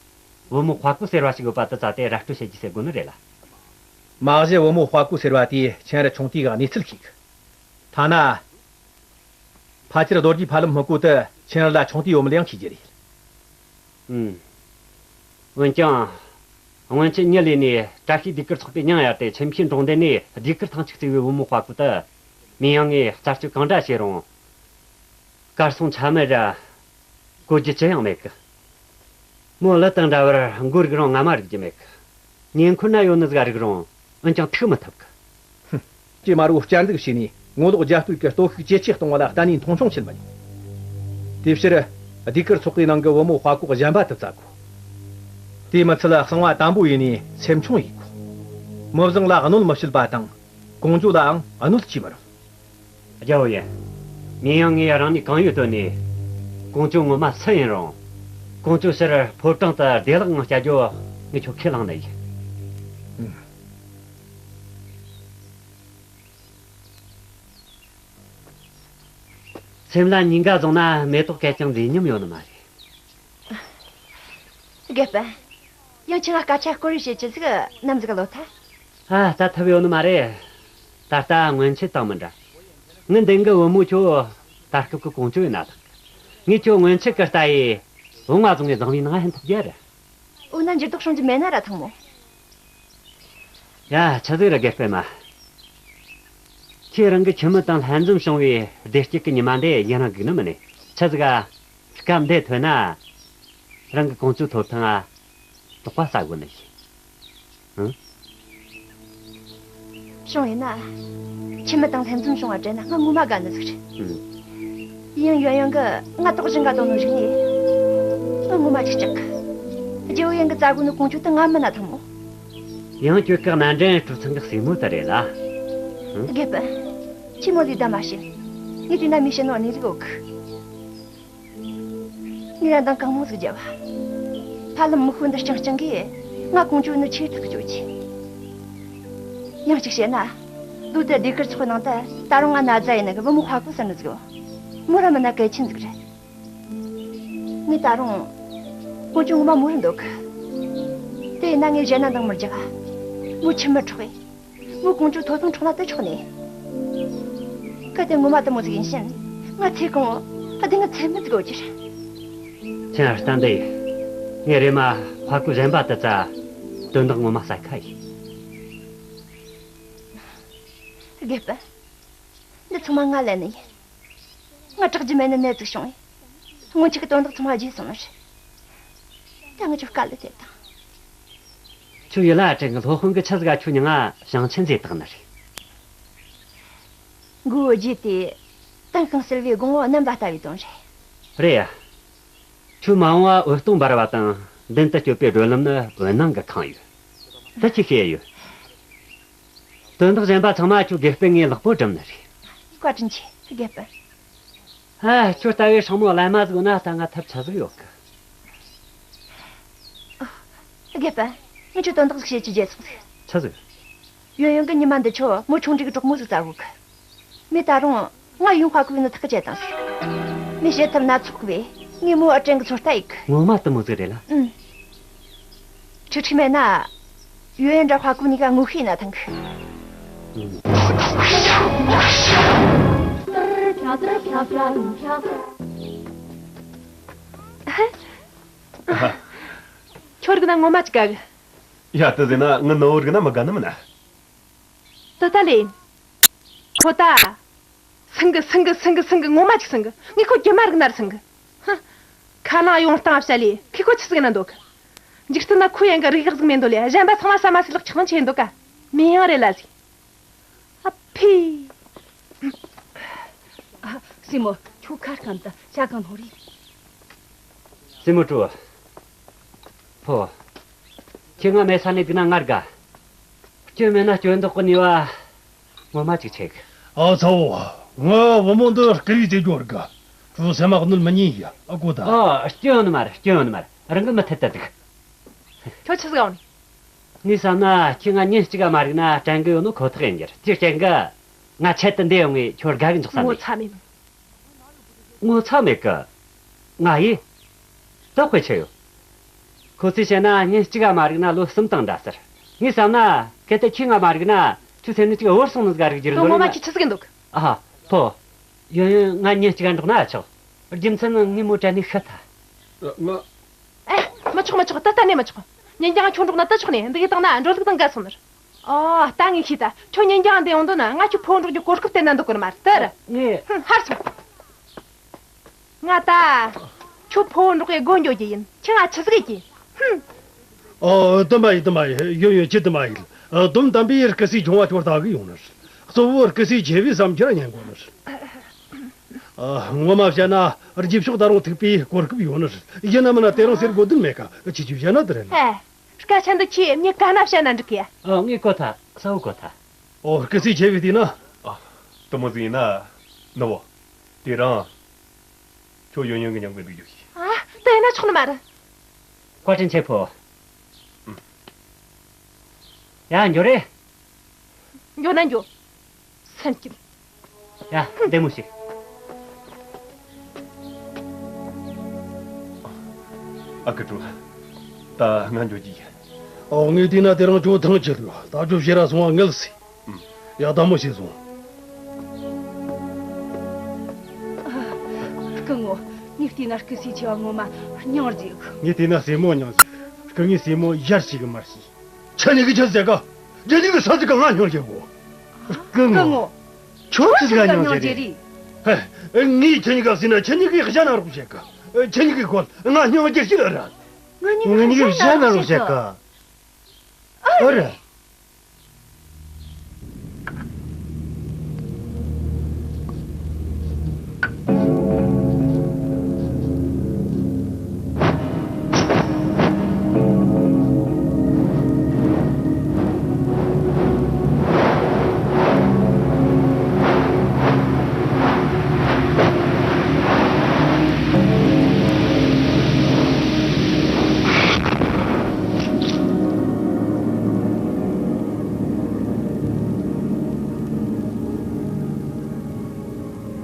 བུ་མོ་དཔའ་གོས་ཟེར་བ་ཞིག་ཡོད་པ་དེ་བཙལ་ཏེ་ར་སྤྲོད་བྱེད་རྒྱུ་ཟེར་དགོས་ནི་རེད་ལ། མ་གཞི་བུ་མོ་དཔའ་གོས་ཟེར་བ་དེས་ཆིང་ཨར་ཆུང་དུས་ཀྱི་གནས་ཚུལ་ཤེས་གི། ཐ་ན། ཕལ་ཆེར་རྡོ་རྗེ་ཕ་ལམ་སྨུག་གུ་དེ་ཆིང་ཨར་ལ་ཆུང་དུས་ཡོད་མེད་ཡང་ཤེས་ཀྱི་རེད། ཨུམ། འོན་ཀྱང་། སྔོན་ཆད་མྱི་ལས་ནས་བཀྲ་ཤིས་ཟློས་གར་ཚོགས་པའི་མྱིང་གཡར་ཏེ་ཆིན་ཕིའི་འབྲོག་འདི་ནས་ཟློས་གར་ཐང་ཅིག་བརྩིས་པའི་བུ་མོ་དཔའ་གོས་དེ། མིན་ཡང་ངས་རྩད་གཅོད་གང་འདྲ་བྱས་རུང་། གར་སོང་ཆ་མེད་ར། གོ་རྒྱུ་ཅི་ཡང་མེད་གི། མོ་ལུད་དང་འདྲ་བར་མགོ་རིག་རུང་རྔ་མ་རིག་རྒྱུ་མེད་གི། ཉེ་འཁོར་ན་ཡོད་ནི་ཟིག་རིག་རུང་འོན་ཀྱང་ཐུག་མི་ཐུབ་གི། ཧུམ། ཀྱེ་མ་རོ་བསྐྱར་འཛུགས་བྱས་ནས་ངོ་ལོག་རྒྱ་སྟོད་ཀྱི་སྟོབས་ཤུགས་ཇེ་ཆེ་གཏོང་བ་ལ་གཏན་ནས་མཐོང་ཆུང་བྱེད་མི་ཉན། དེའི་ཕྱིར། ཟློས་གར་ཚོགས་པའི་ནང་གི་བུ་མོ་དཔའ་གོས་གཞན་པ་དེ་བཙལ་དགོས། དེས་མི་ཚད་གསང་བ་དམ་པོ་ཡིན་ནས་སེམས་ཆུང་ཡིན་དགོས། མི་བཟང་ལ་གནོད་མི་བྱེད་པ་དང་། ཀོང་ཇོ་ལའང་གནོད་བྱེད་མི་རུང་། རྒྱལ་བོ་ཡིན། མིན་ཡང་ངས་རང་ནུས་གང་ཡོད་བཏོན་ནས། ཀོང་ཇོ་ངོ་མ་སུ་ཡིན་རུང་། ཀོང་ཇོ་ཕྱིར་ཕོ་བྲང་དུ་བདེ་བླག་ངང་བསྐྱལ་རྒྱུ་ངས་ཁྱོད་ཁས་བླངས་ནི་ཡིན། སེམས་ལ་ཉེན་ཁ་བཟུང་ན་མེ་ཏོག་སྐད་ཀྱང་མཛེས་སྙོམས་ཡོད་ནི་མ་རེད། དགེ་སྤུན། ཡང་ཁྱེད་ང་སྐད་ཆ་སྐོར་རེ་བཤད་རྒྱུ་ཟིག་ནམ་ཟིག་ལོ་ཐལ། ཨ། ད་ཐུབ་ཡོད་ནི་མ་རེད། ད་ལྟ་སྔོན་ཆད་དང་མི་འདྲ། ངའི་འདི་གི་བུ་མོ་ཁྱོད་ད་སྐབས་ཀྱི་ཀོང་ཇོ་ཡིན་ན་ཐང་། ངས་ཁྱོད་སྔོན་ཆད་ཀྱི་ལྟ་ཡི། བུ་ང་བཟུང་ངས་བཟང་བའི་ནང་ཧན་ཐུབ་རྒྱུ་རེད། འོ་ན་འགྱུར་ལྡོག་བྱུང་རྒྱུ་མེད་ན་ར་ཐང་མོ། ཡ། ཆི་ཟིག་རེད་དགེ་སྤུན་མ། ཁྱེད་རང་གི་ཁྱིམ་མི་དང་ལྷན་འཛོམས་བྱུང་བའི་བདེ་སྐྱིད་ཀྱི་ཉི་མ་འདི་ཡུན་རིང་སྒུག་ནི་མིན་ནས། ཆི་ཟིག་ག་སྐབས་འདི་ཐོན་ན། རང་གི་ཀོང་ཇོའི་ཐོབ་ཐང་ང་དོགས་པ་ཟ་དགོས་ནི་ཡིན། ཨང་། བྱུང་ཡིན་ན། ཁྱིམ་མི་དང་ལྷན་འཛོམས་བྱུང་བ་དྲན་ན་ང་ངོ་མ་དགའ་ནི་ཟིག་རེད། ཨང་། ཡིན་ཡོན་ཡོན་གི་ང་དོགས་ཞེན་ག་དོགས་ནོ་རིག་ནས། ང་ངོ་མ་ཅིག་སྐྲག་གི། རྒྱལ་བོ་ཡིན་གི་བཙལ་དགོས་ནི་ཀོང་ཇོ་དེ་ང་མིན་ན་ཐང་མོ། ཡང་གྱོད་ཀྱི་སྣ་འདྲེན་གྲུབ་ཚང་གི་སྲས་མོ་དེ་རེད་ལ། ཨང་། དགེ་སྤུན། ཁྱེད་མོ་ལས་ད་མ་བྱེད། ངས་དེ་ན་མི་བྱེད་ནོ་གནས་ལུགས་ཡོད་གི། ངས་རང་དང་གང་མོ་ཟིག་བརྒྱབ་བ། ཕ་ལམ་མི་ཤོན་འདི་རྐྱང་རྐྱང་གིས་ང་ཀོང་ཇོ་ནི་ཆེར་ཐག་གཅོད་ཀྱི། ཡང་གཅིག་བཤད་ན། ལོ་དེ་ཟློས་གར་ཚོགས་ནང་དུ་ད་རུང་ང་ན་རྫ་ཡིན་ནི་གི་བུ་མོ་དཔའ་གོས་ཟེར་ནི་ཟིག་ཡོད། མོ་ར་མིན་ན་གལ་ཆེན་ཟིག་རེད། ངས་ད་རུང་ཀོང་ཇོ་ངོ་མ་མོ་ར་འདོད་གི། དེ་ཡིན་ན་ངས་གཞན་ན་འདང་མི་རྒྱག་ག། མོ་ཁྱིམ་མི་འཕྲོག་གི། མོ་ཀོང་ཇོ་ཐོབ་ཐང་འཕྲོག་ན་དེ་ཆོག་ནས། གལ་ཏེ་ངོ་མ་དེ་མོ་ཟིག་ཡིན་ཕྱིན། ང་ཚེ་གང་བོ་བདེ་ང་ཚད་མེད་ཟིག་ཡོད་རྒྱུ་རེད། ཁྱེད་ཨ་སྟན་དེ་ཡིན། ངས་རེམ་མ་དཔའ་གོས་གཞན་པ་དེ་བཙལ། དོན་དག་ངོ་མ་གསལ་ཁ་ཡིན། དགེ་སྤུན། འདི་ཚང་མ་ང་ལན་ནི་ཡིན། ང་སྐྲག་རྒྱུ་མེད་ནི་ནད་ཟིག་བྱུང་བས། སྔོན་ཆད་ཀྱི་དོན་དག་ཚང་མ་བརྗེད་སོང་ནི་རེད། ད་ངས་ཁྱོད་དཀའ་ལས་ཐེབས་དང་། ཁྱོད་ཡིད་ལ་དྲན་གི། སློབ་དཔོན་གྱིས་ཆི་ཟིག་ག་ཁྱོད་མྱིང་ང་ཞིང་ཆེན་ཟེར་བཏགས་ནི་རེད། མགོ་བོ་དགྱེ་སྟེ། གཏན་ཤིང་གསལ་བའི་དགོང་བོ་མནན་པ་ལྟ་བུའི་དོན་རེད། རེད་ཡ། ཁྱོད་མ་འོངས་པ་འོད་སྟོང་འབར་བ་དང་མདུན་དུ་སྐྱོད་པའི་བགྲོད་ལམ་ནི་འོད་སྣང་གིས་ཁེངས་ཡོད། ད་ཁྱོས་ཤེས་ཡོད། དོན་དག་གཞན་པ་ཚང་མ་ཁྱོད་དགེ་སྤུན་ངའི་ལག་པོ་སྒྲུབ་ནི་རེད། བཀའ་དྲིན་ཆེ་དགེ་སྤུན། ཨ། ཁྱོད་ལྟ་བུའི་སྲིང་མོ་བླ་མ་ཟིག་ཡོད་ན་ད་ང་ཐབས་ཆི་ཟིག་ཡོད་གི། དགེ་སྤུན། ངས་ཁྱོད་དོན་དག་ཟིག་བཤད་རྒྱུ་བརྗེད་སོང་ཟིག་ཆི་ཟིག་ཡོན་ཡོན་གི་ཉི་མ་འདི་ཆོ་མོ་ཆུང་འདྲིས་གི་གྲོགས་མོ་ཟིག་བཙལ་དགོས་གི། མོས་ད་རུང་ང་ཡོན་དཔའ་གོས་ནི་ཐག་བཅད་བཏང་ཟིག་མོས་བྱེད་ཐབས་སྣ་ཚོགས་གི་བས་ངས་མོ་ཨ་དྲན་གི་ཚོད་ལྟ་ཡེད་གི། ངོ་མ་དེ་མོ་ཟིག་རེད་ལ། ཨུམ། ཁྱོད་ཁྲིད་མེད་ན། ཡོན་ཡོན་འདྲ་ཧ་གོ་ནི་ག་ངོ་ཤེས་ན་ཐང་གི། ཁྱོད་རིག་ན་ངོ་མ་ཅི་དགའ་གི། ཡ་ད་ཟེར་ན་ངི་ནོ་རིག་ན་མི་དགའ་ནི་མིན་ན། ད་ད་ལེ། ཁོ་ད། སེང་གི་སེང་གི་སེང་གི་སེང་གི་ངོ་མ་ཅིག་སེང་གི། ངས་ཁོ་རྒྱུ་མ་རིག་ན་ར་སེང་གི། ཧ། ཁ་ནང་ཡོང་སྟངས་བཤད་ལས་ཁི་ཁོ་ཆི་ཟིག་ན་འདུག་འཇིག་རྟེན་ན་ཁོ་ཡན་གི་རིག་ག་ཟིག་མེད་འདུག་ལས་གཞན་པ་ཚང་མ་ཟ་མ་ཟི་ལག་ཆགས་ཆེ་འདུག་ག་མི་ཡང་རེད་ལ་ཟིག་ཨ་ཕི། ཨ། སྲས་མོ། ཁྱོད་ཁ་སྐམ་ད་ཇ་གང་ལྷོ་རེད། སྲས་མོ་ཀྲུ། ཕོ། ཁྱེད་ང་མེད་ས་ནས་དུས་ན་ངར་དགའ། སྐྱོན་མེད་ན་སྐྱོན་འདོག་གི་ནུས་པ་ངོ་མ་ཅིག་ཆེ་གི། ཨ་ཚ་བོ། ང་བུ་མོ་འདི་སྐུ་རིས་རྩེ་རྒྱོ་རིག་ག་ཁྱོད་སེམས་མ་གནོད་མི་ཉན་ཡ། ཨ་གོ་ད། ཨ། སྐྱོན་ནི་མ་རེད། སྐྱོན་ནི་མ་རེད། རང་གི་མི་ཐད་ད་འདུག་ཁྱོད་ཆི་ཟིག་འོང་ནི། ངས་བསམ་ན་ཁྱེད་ང་ཉིན་གཅིག་ག་མ་རིག་ན་དྲན་གི་ཡོད་ནོ་ཁོ་ཐག་ཡིན་རྒྱུ་རེད། དེའི་རྐྱེན་གི་ང་ཆེད་དུ་འདི་ཡོང་ངས་ཁྱོད་དགའ་གི་འཇོག་བསམ་ངོ་ནས། ཚ་མེད་ནོ། ངོ་ཚ་མེད་གི། ང་ཡིས། ད་དཔེ་ཆ་ཡོད། ཁོ་ཚོས་བཤད་ན་ཉིན་གཅིག་ག་མ་རིག་ན་ལོ་གསུམ་དང་འདྲ་ཟེར། ངས་བསམ་ན་གལ་ཏེ་ཁྱེད་ང་མ་རིག་ན་ཁྱོད་སེམས་ནས་ཅིག་བོར་སོང་ནི་ཟིག་རིག་རྒྱུ་རེད། ངོ་མ་ཁྱོད་ཆི་ཟིག་འདུག་ཨ་ཧ། ཕོ། ཡོན་ཡོན་ང་ཉིན་གཅིག་ག་འགྲོགས་ན་ཆོག་རྒྱུ་མཚན་ངས་མོ་དྲན་ནས་ཤི་ཐལ། ང་། ཨེ། མི་ཆོག་མི་ཆོག་ད་ལྟ་ནས་མི་ཆོག་ཉིན་རྒྱང་ཁྱོད་འགྲོགས་ན་ད་ཆོག་ནས་འདི་གི་བཏང་ན་འགྲོ་ལུགས་དང་འགལ་སོང་ནི་རེད། ཨོ། ད་ངས་ཤེས་ད། ཁྱོད་ཉིན་རྒྱང་འདི་ཡོང་དོན་ན་ང་ཁྱོད་ཕོ་འགྲོགས་རྒྱུ་གོ་སྐབས་སྟེར་ན་འདོད་གི་ནི་མ་རེད་དེ་རེད། ངས། ཧུམ། ཧར་སོང་། ང་ད། ཁྱོད་ཕོ་འགྲོགས་གི་སྒོ་འགྱོ་རྒྱུ་ཡིན། ཁྱེད་ང་ཆི་ཟིག་ཡེད་ཀྱི། ཧུམ། ཨོ། དུ་མ་ཡིན་དུ་མ་ཡིན། ཡོད་ཡོད། ཅི་དུ་མ་ཡིན། ཨ། དུམ་དམ་པའི་སྐུ་སྲས་ཆུང་བ་ཁྱོད་ལྟ་གི་ཡོང་ནི་རེད། གཙོ་བོ་སྐུ་སྲས་ཆེ་བའི་བསམ་འཆར་ཉན་དགོས་ནི་རེད། ཨ། ངོ་མ་བཤད་ན་རྗེས་ཕྱོགས་ད་རུང་ཐུག་པའི་གོ་སྐབས་ཡོད་ནི་རེད། ཡིན་ན་མིན་ན་དེ་རིང་ཟེར་དགོས་དོན་མེད་ཀ་ཁྱེད་ཀྱིས་བཤད་ན་དེ་རེད་ལ། ཨེ། སྐད་ཆ་འདི་ཁྱེད་མྱི་ག་ན་བཤད་ན་འགྲིག་གི། ཨ། ངས་གོ་ཐལ། གསལ་བོ་གོ་ཐལ། ཨོ། སྐུ་སྲས་ཆེ་བའི་དེ་ན། ཨ། དུ་མོ་ཟིག་ཡིན་ན། ནུ་བོ། དེ་རིང་ཁྱོད་ཡོན་ཡོན་གི་མཉམ་གི་འདུག་རྒྱུ་ཞིག་ཨ། དེ་ཡིན་ན་ཆོག་ནི་མ་རེད། བཀའ་དྲིན་ཆེ་ཕོ། ཡ། འགྱོ་རེ། འགྱོ་ན་འགྱོ། སེམས་སྐྱིད། ཡ། བདེ་མོ་བྱོས། ཨ་ཁུ་ཀྲུའུ། ད་ང་འགྱོ་རྒྱུ་ཡིན། ཨོ། ངས་བལྟས་ན་དེ་རིང་ཁྱོད་ཐང་ཆད་འདུག་ད་ཁྱོད་ཕྱིར་ར་སོང་བ་ངལ་གསོས། ཡ། དལ་མོ་བྱས་སོང་། སྐུ་ངོ། ངས་བལྟས་ན་སྐུ་སྲས་ཆེ་བ་ངོ་མ་སྙིང་རྗེ་གི། ངས་བལྟས་ན་སྲས་མོ་སྙིང་རྗེ་གི། སྐུ་ངོས་སྲས་མོ་ཡར་ཞིག་གི་མར་ཞིག་ཁྱེད་གཉིས་ཀྱིས་ཆི་ཟེར་ག་རྒྱུ་གཉིས་ཀྱིས་ས་ཟིག་ག་ང་སྙིང་རྗེ་གོ། སྐུ་ངོ། ཁྱོད་ཆི་ཟིག་ག་སྙིང་རྗེ་རེད། ཧེ། ངས་ཁྱེད་གཉིས་ཀ་ཟེར་ན་ཁྱེད་གཉིས་ཀྱིས་གཞན་ན་རོགས་བྱེད་ག་ཁྱེད་གཉིས་ཀྱིས་གོ་ང་སྙིང་རྗེ་ཞིག་ལ་ར། ང་གཉིས་ཀྱིས་གཞན་ན་རོགས་བྱེད་ག་ཨ་ར།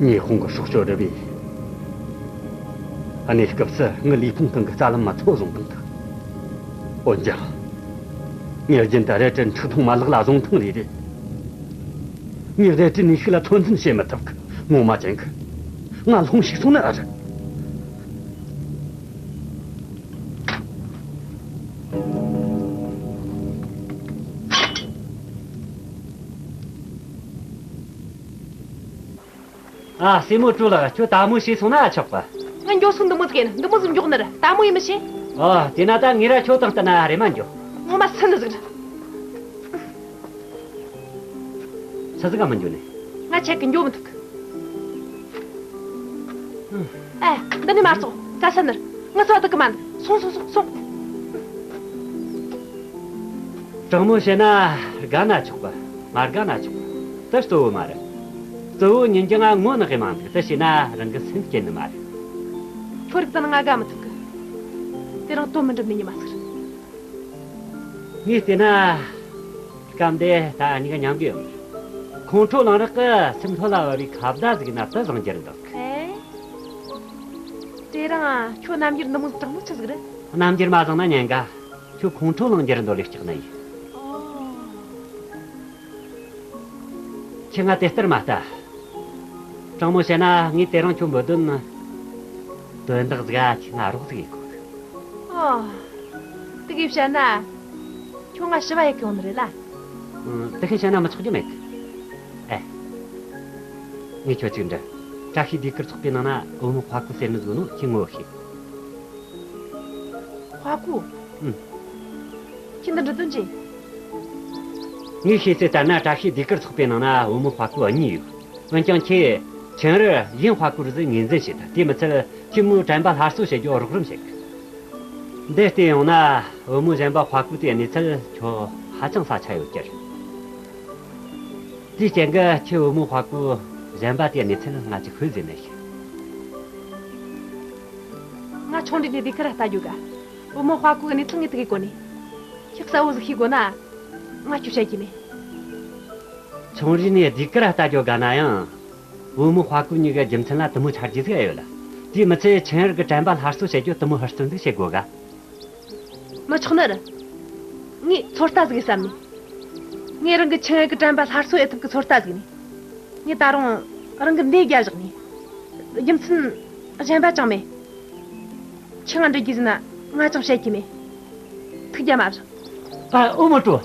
ཉི་ཧོང་གི་སྲོག་གཅོད་རུ་བས། གནས་སྐབས་སུ་ངའི་ལུས་ཕུང་སྟེང་གི་རྩ་ལམ་མ་ཚོ་བཟུང་བཏང་ཐལ། འོན་ཀྱང་། ངས་རྒྱུན་དུ་རལ་གྲི་འཁྲུག་ཐུང་མ་ལག་ལ་བཟུང་ཐེངས་རེ་རེ། ངས་རལ་གྲིའི་ནུས་ཤུགས་ལ་ཚོད་འཛིན་བྱེད་མི་ཐུབ་གི། ངོ་མ་ཅན་གི། ང་ལྷུང་ཞིག་སོང་ན་ཨ་རེད། ཨ། སྲས་མོ་ཀྲུའུ་ལགས། ཁྱོད་དལ་མོ་བྱས་སོང་ན་ཆོག་གི། ང་འགྱོ་སོང་། འདི་མོ་ཟིག་ཡིན། འདི་མོ་ཟིག་མགྱོགས་ནི་རེད། དལ་མོ་ཡེད་མི་ཤེས། ཨ། དེ་ན་ད་ངས་ར་ཁྱོད་དང་བསྟུན་ན་རེམ་མ་འགྱོ། ངོ་མ་སུན་ནི་ཟིག་རེད། ཆི་ཟིག་ག་མི་འགྱོ་ནི། ང་ཆད་གི། འགྱོ་མི་ཐུབ་གི། ཨེ། འདི་ནས་མར་ཙོག་ག་ས་ནི་རེད། ང་ཚོ་ཨ་ཐུག་གི་མ་འདུག་སོང་སོང་སོང་སོང་། དྲང་མོ་བཤད་ན་དགའ་ན་ཆོག་གི། མ་དགའ་ན་ཆོག་གི། དེ་གཙོ་བོ་མ་རེད། གཙོ་བོ་ཉིན་རྒྱང་ང་ངོ་ནག་གི་མ་འདུག་དེ་བྱས་ན་རང་གི་སེམས་སྐྱིད་ནི་མ་རེད། ཁྱོད་རིག་ཙམ་ང་དགའ་མི་ཐུབ་གི། དེ་རིང་དོན་མི་འགྲུབ་ནི་ཉི་མ་ཟིག་རེད། ངས་བལྟས་ན། སྐབས་འདི་ད་གཉིས་ཀ་མཉམ་གི་ཡོད་མ་རེད། ཁོང་ཁྲོ་ལངས་རག་གི་སེམས་ལྷོད་ལ་བབས་པའི་ཁ་བརྡ་ཟིག་ན་དུ་བཟང་རྒྱུ་རེད་འདུག་ཨེ། དེ་རིང་ཁྱོད་རྣམ་འགྱུར་འདི་མོ་དྲང་མོ་ཆི་ཟིག་རེད། རྣམ་འགྱུར་མ་བཟང་ན་ཉན་ག་ཁྱོད་ཁོང་ཁྲོ་ལངས་རྒྱུ་རེད་འདོད་ལས་སྐྲག་ནི་ཡིན། ཁྱེད་ང་དེ་ལྟར་མ་ལྟ། དྲང་མོ་བཤད་ན་ངས་དེ་རིང་ཁྱོད་འབོད་དོན། དོན་དག་ཟིག་ཨ་ཁྱེད་ང་རོགས་ཟིག་ཡེད་དགོས། ཨོ། དེ་གིས་བཤད་ན། ཁྱོད་ང་ཞུ་བ་ཡེད་གི་ཡོང་ནི་རེད་ལ། ཨང་། དེ་གིས་བཤད་ན་མི་ཆོག་རྒྱུ་མེད། ཨེ། ངས་ཁྱོད་ཅིག་འདྲི། བཀྲ་ཤིས་ཟློས་གར་ཚོགས་པའི་ནང་ན་བུ་མོ་དཔའ་བཀོད་ཟེར་ནི་ཟིག་ནོ་ཁྱེད་ངོ་ཤེས། དཔའ་བཀོད། ཨུམ། ཁྱེད་འདི་འདྲི་དོན་ཅི། ངས་ཤེས་ཚད་ལྟར་ན་བཀྲ་ཤིས་ཟློས་གར་ཚོགས་པའི་ནང་ན་བུ་མོ་དཔའ་བཀོད་གཉིས་ཡོད། འོན་ཀྱང་ཁྱེད་ཆིན་རི་ཡིན་དཔའ་བཀོད་རེད་ཟེར་ངོས་འཛིན་བྱེད་ཐལ། དེ་མི་ཚད་ཁྱེད་མོའི་དྲན་པ་སླར་གསོ་བྱེད་རྒྱུ་རོགས་རམ་བྱེད་གི། འདི་བལྟས་ཡོང་ན་བུ་མོ་གཞན་པ་དཔའ་བཀོད་དེའི་གནས་ཚུལ་ཁྱོད་ཧ་ཅང་ས་ཆ་ཡོད་ཀྱི་རེད། དེའི་རྐྱེན་གྱིས་ཁྱེད་བུ་མོ་དཔའ་བཀོད་གཞན་པ་དེའི་གནས་ཚུལ་ང་ཅིག་ཤོད་ཟེར་ནས་ཤི། ང་ཆུང་དུས་ནས་ཟློས་གར་ལྟ་རྒྱུ་ག་བུ་མོ་དཔའ་བཀོད་གནས་ཚུལ་ངས་དེ་གའི་གོ་ནས། ཁྱེད་གསལ་བོ་ཟིག་ཤེས་དགོས་ན། ང་ཁྱོད་བཤད་ཀྱི་མེད། ཆུང་རིས་ནས་ཟློས་གར་ལྟ་རྒྱུ་དགའ་ན་ཡང་། བུ་མོ་དཔའ་བཀོད་གཉིས་ཀྱི་རྒྱུ་མཚན་ལ་དེ་མོ་ཆ་རྒྱུས་ཟིག་ཡོད་ལ། དེས་མི་ཚད་ཆིན་རི་གི་དྲན་པ་སླར་གསོ་བྱེད་རྒྱུ་དེ་མོ་ཧུར་བརྩོན་ཟིག་བྱེད་དགོས་ག་མི་ཆོག་ནི་རེད། ངས་ཚོད་ལྟ་ཟིག་བསམ་ནས། ངས་རང་གི་ཆིན་རི་གི་དྲན་པ་སླར་གསོ་ཡེད་ཐབས་ཀྱི་ཚོད་ལྟ་ཟིག་ནས། ངས་ད་རུང་རང་གི་འདས་རྒྱ་བཞག་ནས། རྒྱུ་མཚན་གཞན་པ་ཅང་མེད། ཁྱེད་ང་འདྲི་རྒྱུ་ཟིན་ན་ང་ཅང་བཤད་རྒྱུ་མེད། ཐུགས་རྒྱལ་མ་བཞག་ཨ། ཨོ་མོ་ཀྲུ།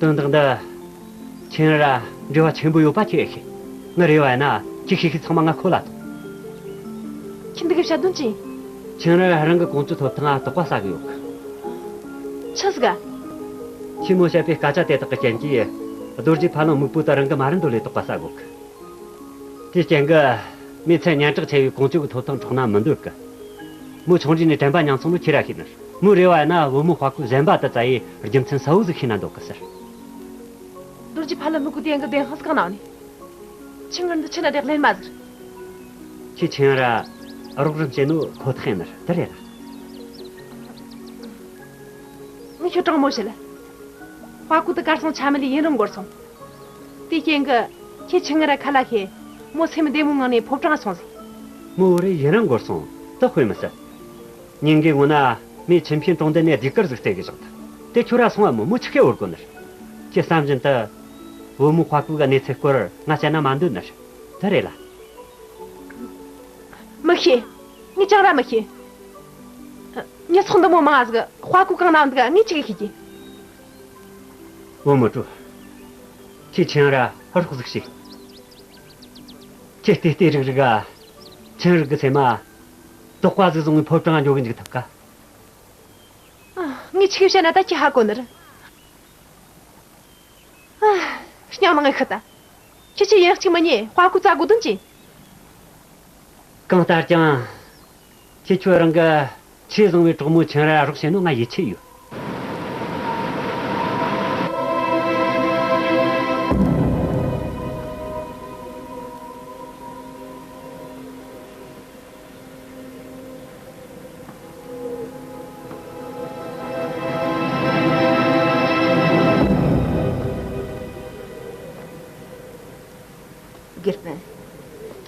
དོན་དག་འདི་ཁྱེད་ར་འབྲེལ་བ་ཆེན་པོ་ཡོད་པ་ཁྱེད་ཤེས། ངའི་རེ་བ་ཡིན་ན་ཁྱེད་ཤེས་ཤེས་ཚང་མ་ང་ཁོ་ལ་ཐོངས། ཁྱེད་འདི་གི་བཤད་དོན་ཅི། ཁྱེད་ར་རང་གི་ཀོང་ཇོ་ཐོབ་ཐང་ང་དོགས་པ་ཟ་གི་ཡོད་གི་ཆི་ཟིག་ག་ཁྱེད་མོ་བཤད་པའི་སྐད་ཆ་དེ་དག་གི་རྐྱེན་གྱིས་རྡོ་རྗེ་ཕ་ལུང་སྨུག་པོ་དང་རང་གི་མ་རིན་དོ་ལས་དོགས་པ་ཟ་གོ་གི་དེའི་རྐྱེན་གྱིས་མི་ཚེ་སྙན་གྲགས་ཆེ་བའི་ཀོང་ཇོ་གི་ཐོབ་ཐང་འཕྲོག་ན་མི་འདོད་གི་མོ་ཆུང་རིས་ནས་དྲན་པ་ཉམས་སོང་ནོ་ཁྱེད་ར་ཤེས་ནི། མོའི་རེ་བ་ཡིན་ན་བུ་མོ་དཔའ་བཀོད་གཞན་པ་དེ་བཙལ་ཡེ་རྒྱུ་མཚན་གསལ་བོ་ཟིག་ཤེས་ན་འདོད་གི་ཟེར། རྡོ་རྗེ་ཕ་ལུང་སྨུག་པོ་དེ་ཡང་གི་བདེན་དཔང་ཟིག་གང་ན་ནི། ཁྱེད་ངར་འདི་ཆི་ན་རེག་ལེན་མ་ཟིག་ཁྱེད་ཆིན་ར་རོགས་རམ་བྱེད་ནོ་ཁོ་ཐག་ཡིན་ནི་དེ་རེད་ལ། ངས་ཁྱོད་དྲང་མོ་བཤད་ལ། དཔའ་བཀོད་དེ་གར་སོང་ཆ་མེད་ལ་ཡུན་རིང་འགོར་སོང་། དེའི་རྐྱེན་གྱིས་ཁྱེད་ཆིན་ར་ཁ་ལ་ཤེས། མོ་སེམས་བདེ་མོའི་ངང་ནས་ཕོ་བྲང་སོང་ཟིག་མོ་བོ་རེ་ཡུན་རིང་འགོར་སོང་དེ་དཔེ་མི་སྲིད། ཉིན་འགའི་སྔོན་ན་མོས་ཆིན་ཕིན་གྲོང་རྡལ་ནས་ཟློས་གར་ཟིག་རྩེ་གི་བཞག་ཐལ། དེ་ཁྱོད་ར་སོང་བ་མོ་མོ་ཆི་གེ་བོར་གོ་ནི་རེད། ཁྱེད་བསམ་བཞིན་དུ། བུ་མོ་དཔའ་བཀོད་གི་གནས་ཚུལ་སྐོར་ང་བཤད་ན་མ་འདོད་ནི་རེད། དེ་རེད་ལ། མི་ཤེས། ངས་ཅང་ར་མི་ཤེས། མྱི་ཚོགས་འདི་མོ་མང་ང་ཟིག་དཔའ་བཀོད་གང་ན་འདུག་ག་ངས་ཆི་གེ་ཤེས་ཀྱི། བུ་མོ་ཀྲུ། ཁྱེད་ཆིན་ར་རོགས་ཟིག་བྱོས། ཁྱེད་བལྟས་བལྟས་རིག་རིག་ག་ཆིན་རི་གི་སེམས་མ། དོགས་པ་ཟིག་བཟུང་བའི་ཕོ་བྲང་ང་འགྱོ་གི་འཇུག་ཐུབ་ག་ཨ། ངས་ཆི་གེ་བཤད་ན་ད་ཁྱེད་ཧ་གོ་ནི་རེད། ཨ། སྙིང་ནང་ངས་ཤི་ད། ཁྱེད་ཆོས་ཡིན་གཅིག་མིན་གཉིས་དཔའ་བཀོད་བཙལ་དགོས་དོན་ཅི། གང་ལྟར་ཀྱང་། ཁྱེད་ཆོས་རང་གི་ཆེས་བཟང་བའི་གྲོགས་མོ་ཆིན་ར་རོགས་བྱེད་ནོ་ང་ཡིད་ཆེས་ཡོད། དགེ་སྤུན།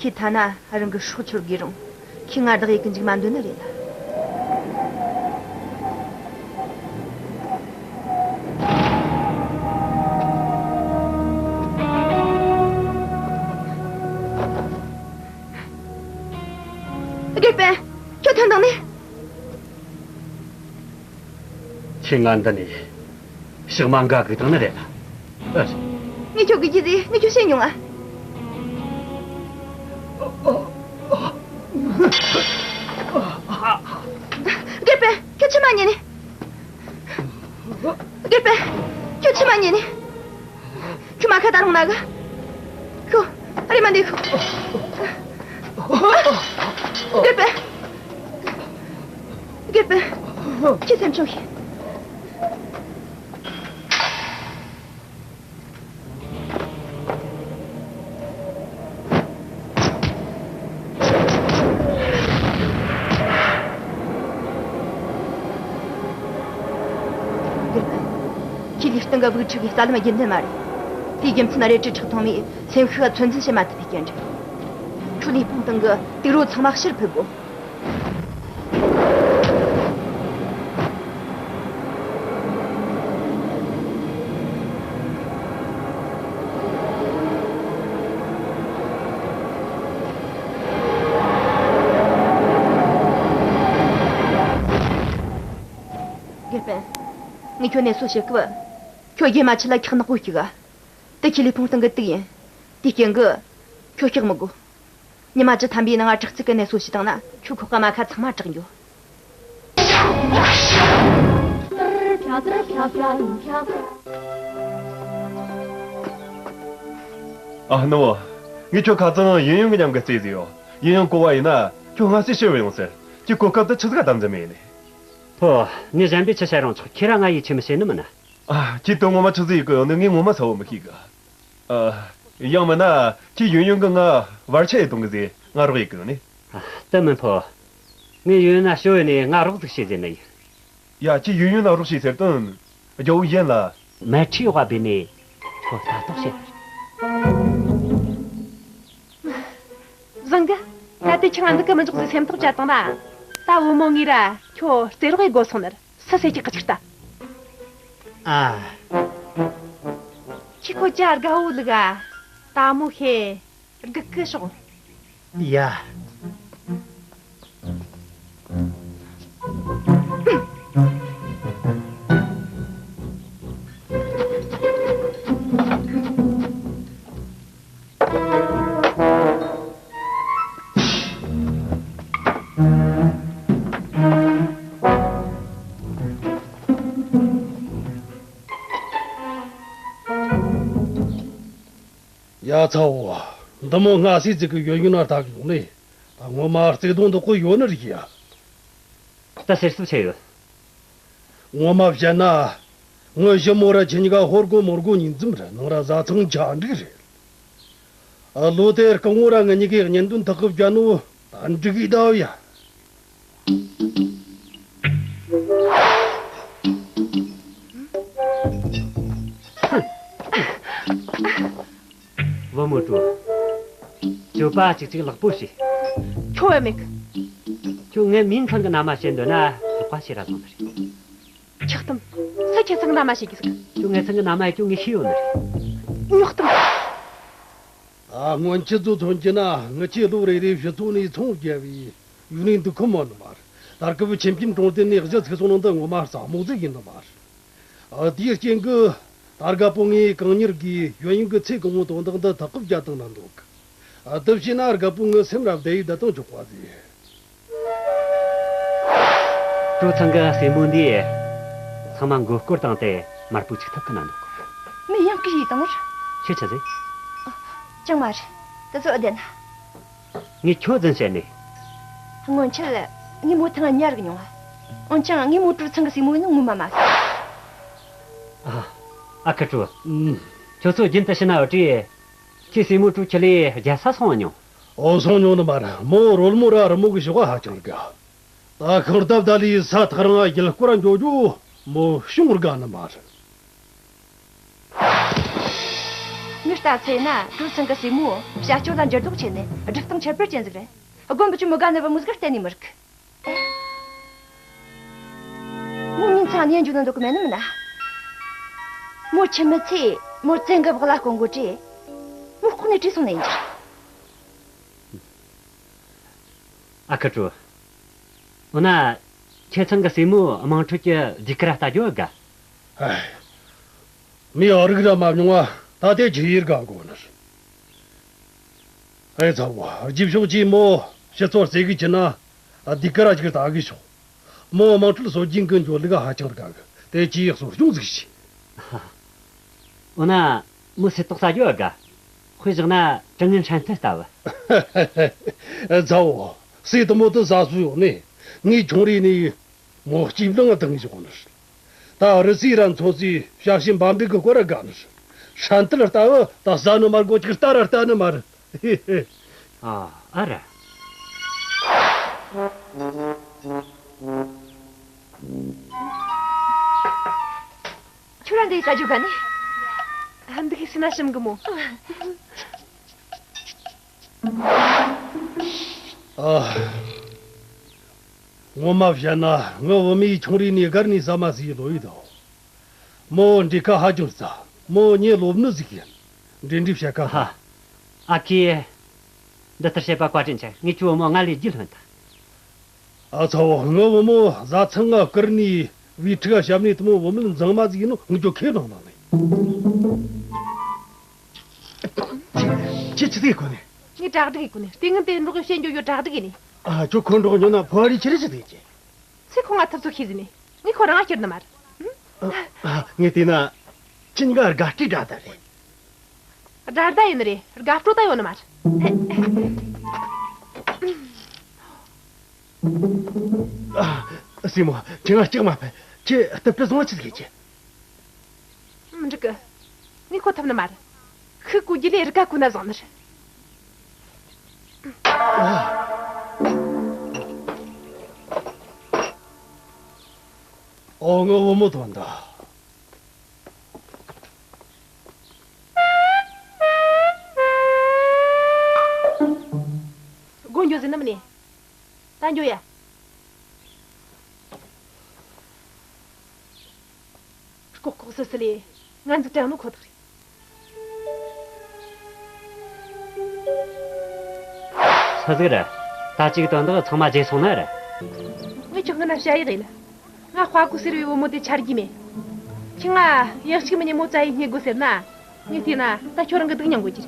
ཁྱེད་ཐ་ན་རང་གི་སྲོག་ཆོད་དགོས་རུང་། ཁྱེད་ང་བདག་ཡེ་གི་འཇུག་མ་འདོད་ནི་རེད་ལ། དགེ་སྤུན། ཁྱོད་ཐོན་དང་ནི། ཁྱེད་ང་འདི་ནས་ཕྱག་མ་འགའ་གི་དང་ནི་རེད་ལ། ཨ། ངས་ཁྱོད་དགེ་རྒྱུ་རེད། ངས་ཁྱོད་བཤད་མྱོང་ང་། དགེ་སྤུན། ཁྱོད་ཕྱི་མ་ཉན་ནི། དགེ་སྤུན། ཁྱོད་ཕྱི་མ་ཉན་ནི། ཁྱོད་མ་ཁ་ད་རུང་ན་ག་ཁྱོད་རེ་མ་འདི་ཁྱོད། དགེ་སྤུན། དགེ་སྤུན། ཁྱེད་སེམས་ཆུང་བྱོས། ཁྱེད་ལུས་སྟེང་གི་བུ་ཕྲུག་གི་རྩ་ལམ་རྒྱུན་ལྡན་མ་རེད། དེའི་རྒྱུ་མཚན་རལ་གྲི་ཁྲག་འཐུང་མས་སེམས་ཤུགས་ཚོད་འཛིན་བྱེད་མ་ཐུབ་པའི་རྐྱེན་རེད། ཁྱོད་ལུས་ཕུང་སྟེང་གི་དུག་རོ་ཚང་མ་ཕྱིར་ཕུད་དགོས། ངས་ཁྱོད་གནས་སོ་བྱེད་སྐབས། ཁྱོད་རྗེས་མ་ཆུ་ལ་འཁྱག་ནག་པོ་བྱུགས། དེ་ཁྱེད་ལུས་ཕུང་སྟེང་གི་དུག་ཡིན། དེའི་རྐྱེན་གྱིས། ཁྱོད་འཁྱག་མི་དགོས། ཉི་མ་བཅུ་ཐམ་པའི་ནང་ང་དྲག་རྩུབ་ཀྱི་གནས་སོ་བྱས་བཏང་ན་ཁྱོད་ཁོག་གི་རྨ་ཁ་ཚང་མ་དྲག་འགྱོ། ཨ་ནོ། ངས་ཁྱོད་ཁ་རྩང་ཡུན་ཡུན་གྱི་མཉམ་གི་རྩེ་ཟིག་ཡོད། ཡུན་ཡུན་གོ་བ་ཡིན་ན་ཁྱོད་སྔ་སེ་ཤི་བ་ཡོང་ཟེར། ཁྱོད་གོ་སྐབས་དེ་ཆི་ཟིག་ག་དམ་འཛིན་མེད་ནི། ཕོ། ངས་གཞན་པས་ཆི་བཤད་རུང་ཆོག་ཁྱེད་རང་ང་ཡིས་ཆི་མི་བཤད་ནི་མིན་ན། ཨ། ཁྱེད་དོན་ངོ་མ་ཆི་ཟིག་ཡེད་གི་ཡོད་ནི་ངས་ངོ་མ་གསལ་བོ་མི་ཤེས་གི། ཨ། ཡང་མིན་ན་ཁྱེད་ཡུན་ཡུན་གི་ང་བར་ཆད་ཡེད་གཏོང་གི་ཟེ་ང་རོགས་ཡེད་གི་ཡོད་ནི། ཨ། དེ་མིན་ཕོ། ངས་ཡུན་ཡུན་ན་ཤི་བས་ནི་ང་རོགས་ཟིག་བྱེད་ཟེར་ནི་ཡིན། ཡ། ཁྱེད་ཡུན་ཡུན་ན་རོགས་བྱེད་ཟེར་དོན། རྒྱལ་བོ་ཡན་ལ། མལ་ཁྲིའི་འོག་སྦས་ནས་ཁོ་ལྟ་རྟོག་བྱེད། བཟང་གི། ད་ལྟའི་ཆང་འདི་གི་མི་འཇོག་ཟེ་སེམས་ཐག་བཅད་བཏང་ན། ད་བུ་མོ་ངས་ར་ཁྱོད་རྩེ་རོགས་ཡེད་དགོས་སོང་ནི་རེད། སུ་ཟེར་གྱི་གི་ཅིག་ལྟ། ཨ། ཁྱེད་ཁོ་ཅག་དགའ་བོ་ལུག་ཨ། ད་མོ་ཤེས། སྒུག་གི་ཤོག་ཡ། ཡ་ཚ་བོ། འདི་མོ་སྔ་སེ་ཟིག་གི་ཡོད་ཡོད་ན་ལྟ་གི་ཡོང་ནས། ད་ངོ་མ་བརྩེ་དུང་འདོག་གི་ཡོད་ནི་རེད་ཡ། ད་ཟེར་སུ་ཆེ་ཡོད། ངོ་མ་བཤད་ན། ངའི་ཞི་མོ་ར་ཁྱེད་གཉིས་ཀ་ཧོར་གོ་མོར་གོ་གཉིས་འཛོམས་རེད། ནང་ར་བཟའ་ཚང་ཆ་འགྲིག་རེད། ཨ། ལོ་དེར་སྐུ་ངོ་ར་ང་གཉིས་ཀའི་གཉེན་དོན་ཐག་གི་བརྒྱབ་ནོ་ད་འགྲིག་གི་ད་ཡ། བུ་མོ་ཀྲུའུ། སྤྱོད་པ་ཅིག་ཅིག་ལེགས་པོ་བྱོས། ཁྱོད་བས་མེད་གི། ཁྱོད་ངའི་མིང་ཚང་གི་མནའ་མ་བྱེད་འདོད་ན་ལག་པ་ཕྱིར་ར་བཟུང་ནི་རེད། ཆག་གཏམ། སུ་ཁྱེད་ཚང་གི་མནའ་མ་བྱེད་གི་ཟིག་ཁྱོད་ངའི་ཚང་གི་མནའ་མ་ཡིན་ཁྱོད་ངས་ཤེས་ཡོད་ནི་རེད། རྙོག་གཏམ། ཨ། སྔོན་ཆད་ཚོ་མཚོན་གྱི་ན་ངི་ཆོས་ལོ་རེ་རེ་ཕྱི་ཚོ་ནས་ཚོང་རྒྱབ་བས་ཡུན་རིང་འདུག་ཁོམ་མོ་ནི་མ་རེད། ད་སྐབས་ཆེན་པོའི་གྲོང་སྡེ་ནས་གཞི་ཚུགས་སོང་ནང་འདི་ངོ་མ་རྩ་མོ་ཟིག་ཡིན་ནི་མ་རེད། ཨ། དེའི་རྐྱེན་གྱིས་ད་རྒད་པོ་ངས་གང་མྱུར་གྱིས་ཡོན་ཡིན་གྱི་ཚེ་གང་བོ་དོན་དག་འདི་ཐག་གི་བརྒྱབ་བཏང་ན་འདོད་གི། ཨ། དེ་བྱས་ན་རྒད་པོ་ངའི་སེམས་ར་བདེ་ཡི་བདེ་ཐང་ཆོག་པ་ཟིག་ཀྲུའུ་ཚང་གི་སྲས་མོ་འདིས་ཚང་མ་མགོ་སྐོར་བཏང་སྟེ་དམར་པོ་ཆིག་ཐུབ་ཀི་ན་འདུག་མི་ཡང་ཀི་ཡིས་བཏང་བར། ཁྱོད་ཆི་ཟེར། ཨ། ཅང་མ་རེད། དེ་ཚོ་ཨེ་བདེན་ན། ངས་ཁྱོད་རྫུན་བཤད་ནས། སྔོན་ཆད་ངས་མོ་ཐང་ཉར་གི་མྱོང་ང་། འོན་ཀྱང་ངས་མོ་ཀྲུའུ་ཚང་གི་སྲས་མོ་ཡིན་ནོ་ངོ་མ་མ་ཤེས། ཨ། ཨ་ཁུ་ཀྲུའུ། ཨུམ། ཁྱོད་ཚོ་རྒྱུན་དུ་ཕྱི་ན་འོ་བྲིས། ཁྱེད་སྲས་མོ་ཀྲུའུ་ཁྱི་ལས་རྒྱལ་ས་སོང་མྱོང་། འོ། སོང་མྱོང་ནི་མ་རེད། མོ་རོལ་མོ་ར་རི་མོ་གི་ཞོགས་ཧ་ཅང་དགའ། ད་ཤིང་རྟ་བདའ་ལས་ས་ཐག་རིང་ང་རྒྱུད་སྐོར་འགྱོ་རྒྱུ་མོ་ཤོང་དགའ་ནི་མ་རེད། ངའི་ལྟ་ཚེ་ན་ཀྲུའུ་ཚང་གི་སྲས་མོ་བྱ་སྤྱོད་ལ་འགྱུར་ལྡོག་ཆེ་ནས་སྒྲུབ་སྟངས་ཁྱད་པར་ཅན་ཟིག་རེད། དགོན་པ་ཆུ་མོ་དགའ་ནི་བུ་མོ་ཟིག་གཏན་ནས་མི་རིག་མོ་མིན་ཚང་ནས་འཇུ་ན་འདོད་གི་མེད་ནི་མིན་ན། མོ་ཁྱིམ་མི་ཚོས་མོ་བཙན་གི་བག་ལ་སྐོང་གོ་དྲེ། མོ་ལྐོག་ནས་བྲོས་སོང་ནས་ཡིན་རྒྱུ། ཨ་ཁུ་ཀྲུའུ། འོ་ན། ཁྱེད་ཚང་གི་སྲས་མོ་དམངས་ཁྲོད་ཀྱི་ཟློས་གར་ལྟ་རྒྱུ་དགའ། ཨེ། མི་ཨ་རིག་ར་མ་མྱོང་བ་ད་ལྟའི་ཆི་ཡིར་ག་གོ་ནི། ཨེ་ཚ་བོ། རྗེས་ཕྱོགས་ཀྱིས་མོ་ཕྱི་ཚོར་རྩེ་གི་ཅི་ན། ཨ། ཟློས་གར་ཅིག་ལྟ་གི་ཤོག་མོ་དམངས་ཁྲོད་སྲོལ་རྒྱུན་གི་འཇོ་ལུགས་ཧ་ཅང་དགའ་གི། དེ་ཅིའི་གསོ་སྐྱོང་ཟིག་བྱོས། འོ་ན། མོ་སེ་ཏོག་ཟ་རྒྱུ་དགའ། དཔེ་བཞག་ན་དྲང་ངེས་ཧྲན་ཏི་ལྟ་བུ། ཨེ་ཚ་བོ། སེ་དུ་མོ་དུ་ཟ་སུ་ཡོད་ནི། ངས་ཆུང་རིས་ནས་མོ་སྐྱིད་ལང་དང་བཞག་ནི། ད་རི་སི་ར་མཚོ་སི་བྱ་བྱིན་འབའ་འབྲིག་གི་སྐོར་ར་དགའ་ནི། ཧྲན་ཏི་ལ་ལྟ་བུ་ད་ཟ་ནི་མ་དགོ་ཅིག་ལྟ་ར་ལྟ་ནི་མ་རེད། ཨ། ཨ་ར། ཁྱོད་རང་འདི་ལྟ་རྒྱུ་ག་ནས། འདི་གི་སེ་ན་ཤིམ་གི་མོ། ཨ། ངོ་མ་བཤད་ན་ངའི་བུ་མོས་ཆུང་རིས་ནས་སྒར་ནས་ཟ་མ་ཟོས་ལོ་ཡི་དོ། མོ་འབྲི་ཁ་ཧ་ཅང་རྩ། མོ་ཉེ་སློབ་ནི་ཟིག་ཡིན། འབྲི་འབྲི་བཤད་ཁ། ཧ། ཨ་ཁུ། འདི་ལྟར་བཤད་པ་བཀའ་དྲིན་ཆེ། ངས་ཁྱོའི་བུ་མོ་སྔར་ལས་རྒྱུས་ལོན་ཐལ། ཨ་ཚ་བོ། ངའི་བུ་མོ་བཟའ་ཚང་ང་བསྐུར་ནས་ བའི་ཕྲུ་གུ་ཞབས་ནས་དེ་མོ་བུ་མོ་མཛངས་མ་ཟིག་ཡིན་ནོ་ངས་ཁྱོད་ཁས་བླངས་བཏང་ནས། ཁྱེད་ཁྱེད་ཆི་ཟིག་གོ་ནས། ངས་གྲ་སྒྲིག་ཡེད་གོ་ནས། ལྟས་ངན་དེ་འགྲོགས་བཤད་འགྱོ་ཡོད། གྲ་སྒྲིག་ཡེད་ནས། ཨ། ཁྱོད་ཁོ་འགྲོགས་འགྱོ་ན་ཕོ་བ་རི་ཆི་རེ་ཆི་ཟིག་གྱིས། ཚེ་ཁོ་ང་ཐབས་ཚོ་ཤེས་ཟིན་ནས། ངས་ཁོ་རང་ང་ཁྱེར་ནི་མ་རེད། ཨ། ངས་བལྟས་ན་ཁྱེད་གཉིས་ཀ་དགའ་སྤྲོའི་དགྲ་ཟླ་རེད། དགྲ་ཟླ་ཡིན་ནི་རེད། དགའ་སྤྲོ་ད་ཡོད་ནི་མ་རེད། ཨ། སྲས་མོ། ཁྱེད་ང་སྐྲག་མ་ཕེབས། ཁྱེད་སྟབས་བདེ་བཟང་ཆི་ཟིག་གྱིས། མི་འགྲིག་གི། ངས་ཁོ་ཐུབ་ནི་མ་རེད། ཁོས་གོ་རྒྱུ་ལས་རི་ཀ་གོ་ན་བཟང་ནི་རེད། ཨོ། ངའི་བུ་མོ་དོན་དག་སྒོ་འགྱོ་ཟེར་ནི་མིན་ནས། ད་འགྱོ་ཡ། ལྐོག་ལྐོག་སི་སི་ལས་ང་འཛུགས་དྲན་ནོ་ཁོ་ཐག་རེད། སུ་ཟིག་རེད། ད་ཅིག་དོན་དག་ཚང་མ་བརྗེད་སོང་ནི་རེད། ངས་ཁྱོད་ངི་ན་བཤད་ཡག་ཡིན། ང་དཔའ་རྐུ་ཟེར་བའི་བུ་མོ་དེ་ཆ་རྒྱུས་མེད། ཁྱེད་ང་ཡང་གཅིག་མིན་ནས་མོ་བཙལ་ཡེ་རྙེད་དགོས་ཟེར་ན། ངས་བལྟས་ན་ད་ཁྱོད་རང་གི་སྡུག་མྱང་དགོས་ཀྱི་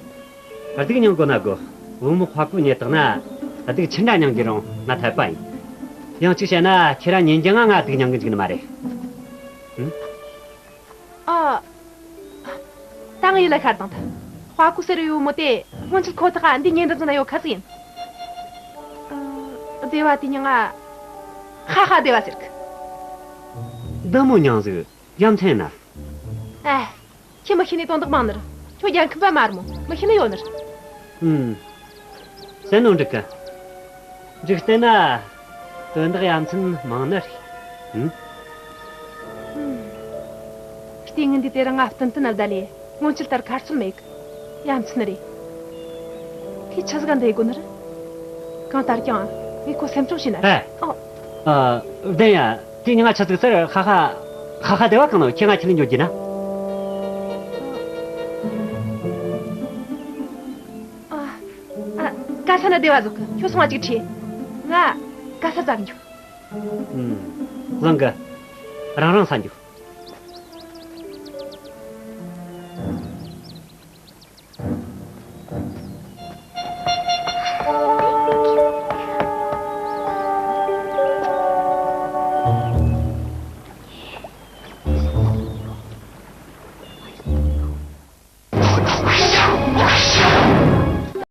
རེད། སྡུག་མྱང་དགོས་ན་དགོས། བུ་མོ་དཔའ་རྐུ་རྙེད་བཏང་ན་སྡུག་ཆི་འདྲ་མྱང་གི་རུང་ང་འཐད་པ་ཡིན། ཡང་གཅིག་བཤད་ན་ཁྱེད་རང་ཉིན་རྒྱུན་ང་ང་སྡུག་མྱང་གི་འཇུག་ནི་མ་རེད། ཨ། ད་ངས་ཡིད་ལ་ཤར་བཏང་ཐལ། དཔའ་རྐུ་ཟེར་བའི་བུ་མོ་དེ་སྔོན་ཆད་ཁོ་ཐག་འདི་ཉེ་འདབས་ན་ཡོད་ཁ་ཟིག་ཡིན། ཨ། སྡེ་བ་དེའི་མྱིང་ང་ཧ་ཧ་སྡེ་བ་ཟེར་གི། འདི་མོ་མྱིང་ཟིག་ཡ་མཚན་ན། ཨ། ཁྱེད་མི་ཤེས་ནི་དོན་དག་མང་ནི་རེད། ཁྱོད་རྒྱལ་ཁམས་པ་མ་རེད་མོ། མི་ཤེས་ནི་ཡོད་ནི་རེད། ཨུམ། ཟེར་ནོ་འགྲིག་གི། འཇིག་རྟེན་ན་དོན་དག་ཡ་མཚན་མང་ནི་རེད། ཨུམ། ལྟས་ངན་འདི་དེ་རིང་ང་སྟན་སྟན་ན་བསྡད་ལས་སྔོན་ཆད་ལྟར་ཁ་རྩོད་མེད་གི། ཡ་མཚན་རེད། ཁོས་ཆི་ཟིག་ག་འདི་ཡེད་གོ་ནི་རེད། གང་ལྟར་ཀྱང་ངས་ཁོ་སེམས་ཆུང་བྱས་ན་རེད། ཨེ། ཨོ། ཨ། བདེན་ཡ། དེ་ཉིན་ང་ཆི་ཟིག་ཟེར། ཧ་ཧ། ཧ་ཧ་སྡེ་བ་གང་ནོ། ཁྱེད་ང་ཁྱེར་ལེན་འགྱོ་རྒྱུ་ན། ཨ། ཨ། ག་ས་ན་སྡེ་བ་ཟོག་གི། ཁྱོད་སོང་བ་ཅིག་ཁྲིད། ང་ག་ས་ཙམ་འགྱོ། ཨུམ། བཟང་གི། རང་རང་ས་འགྱོ།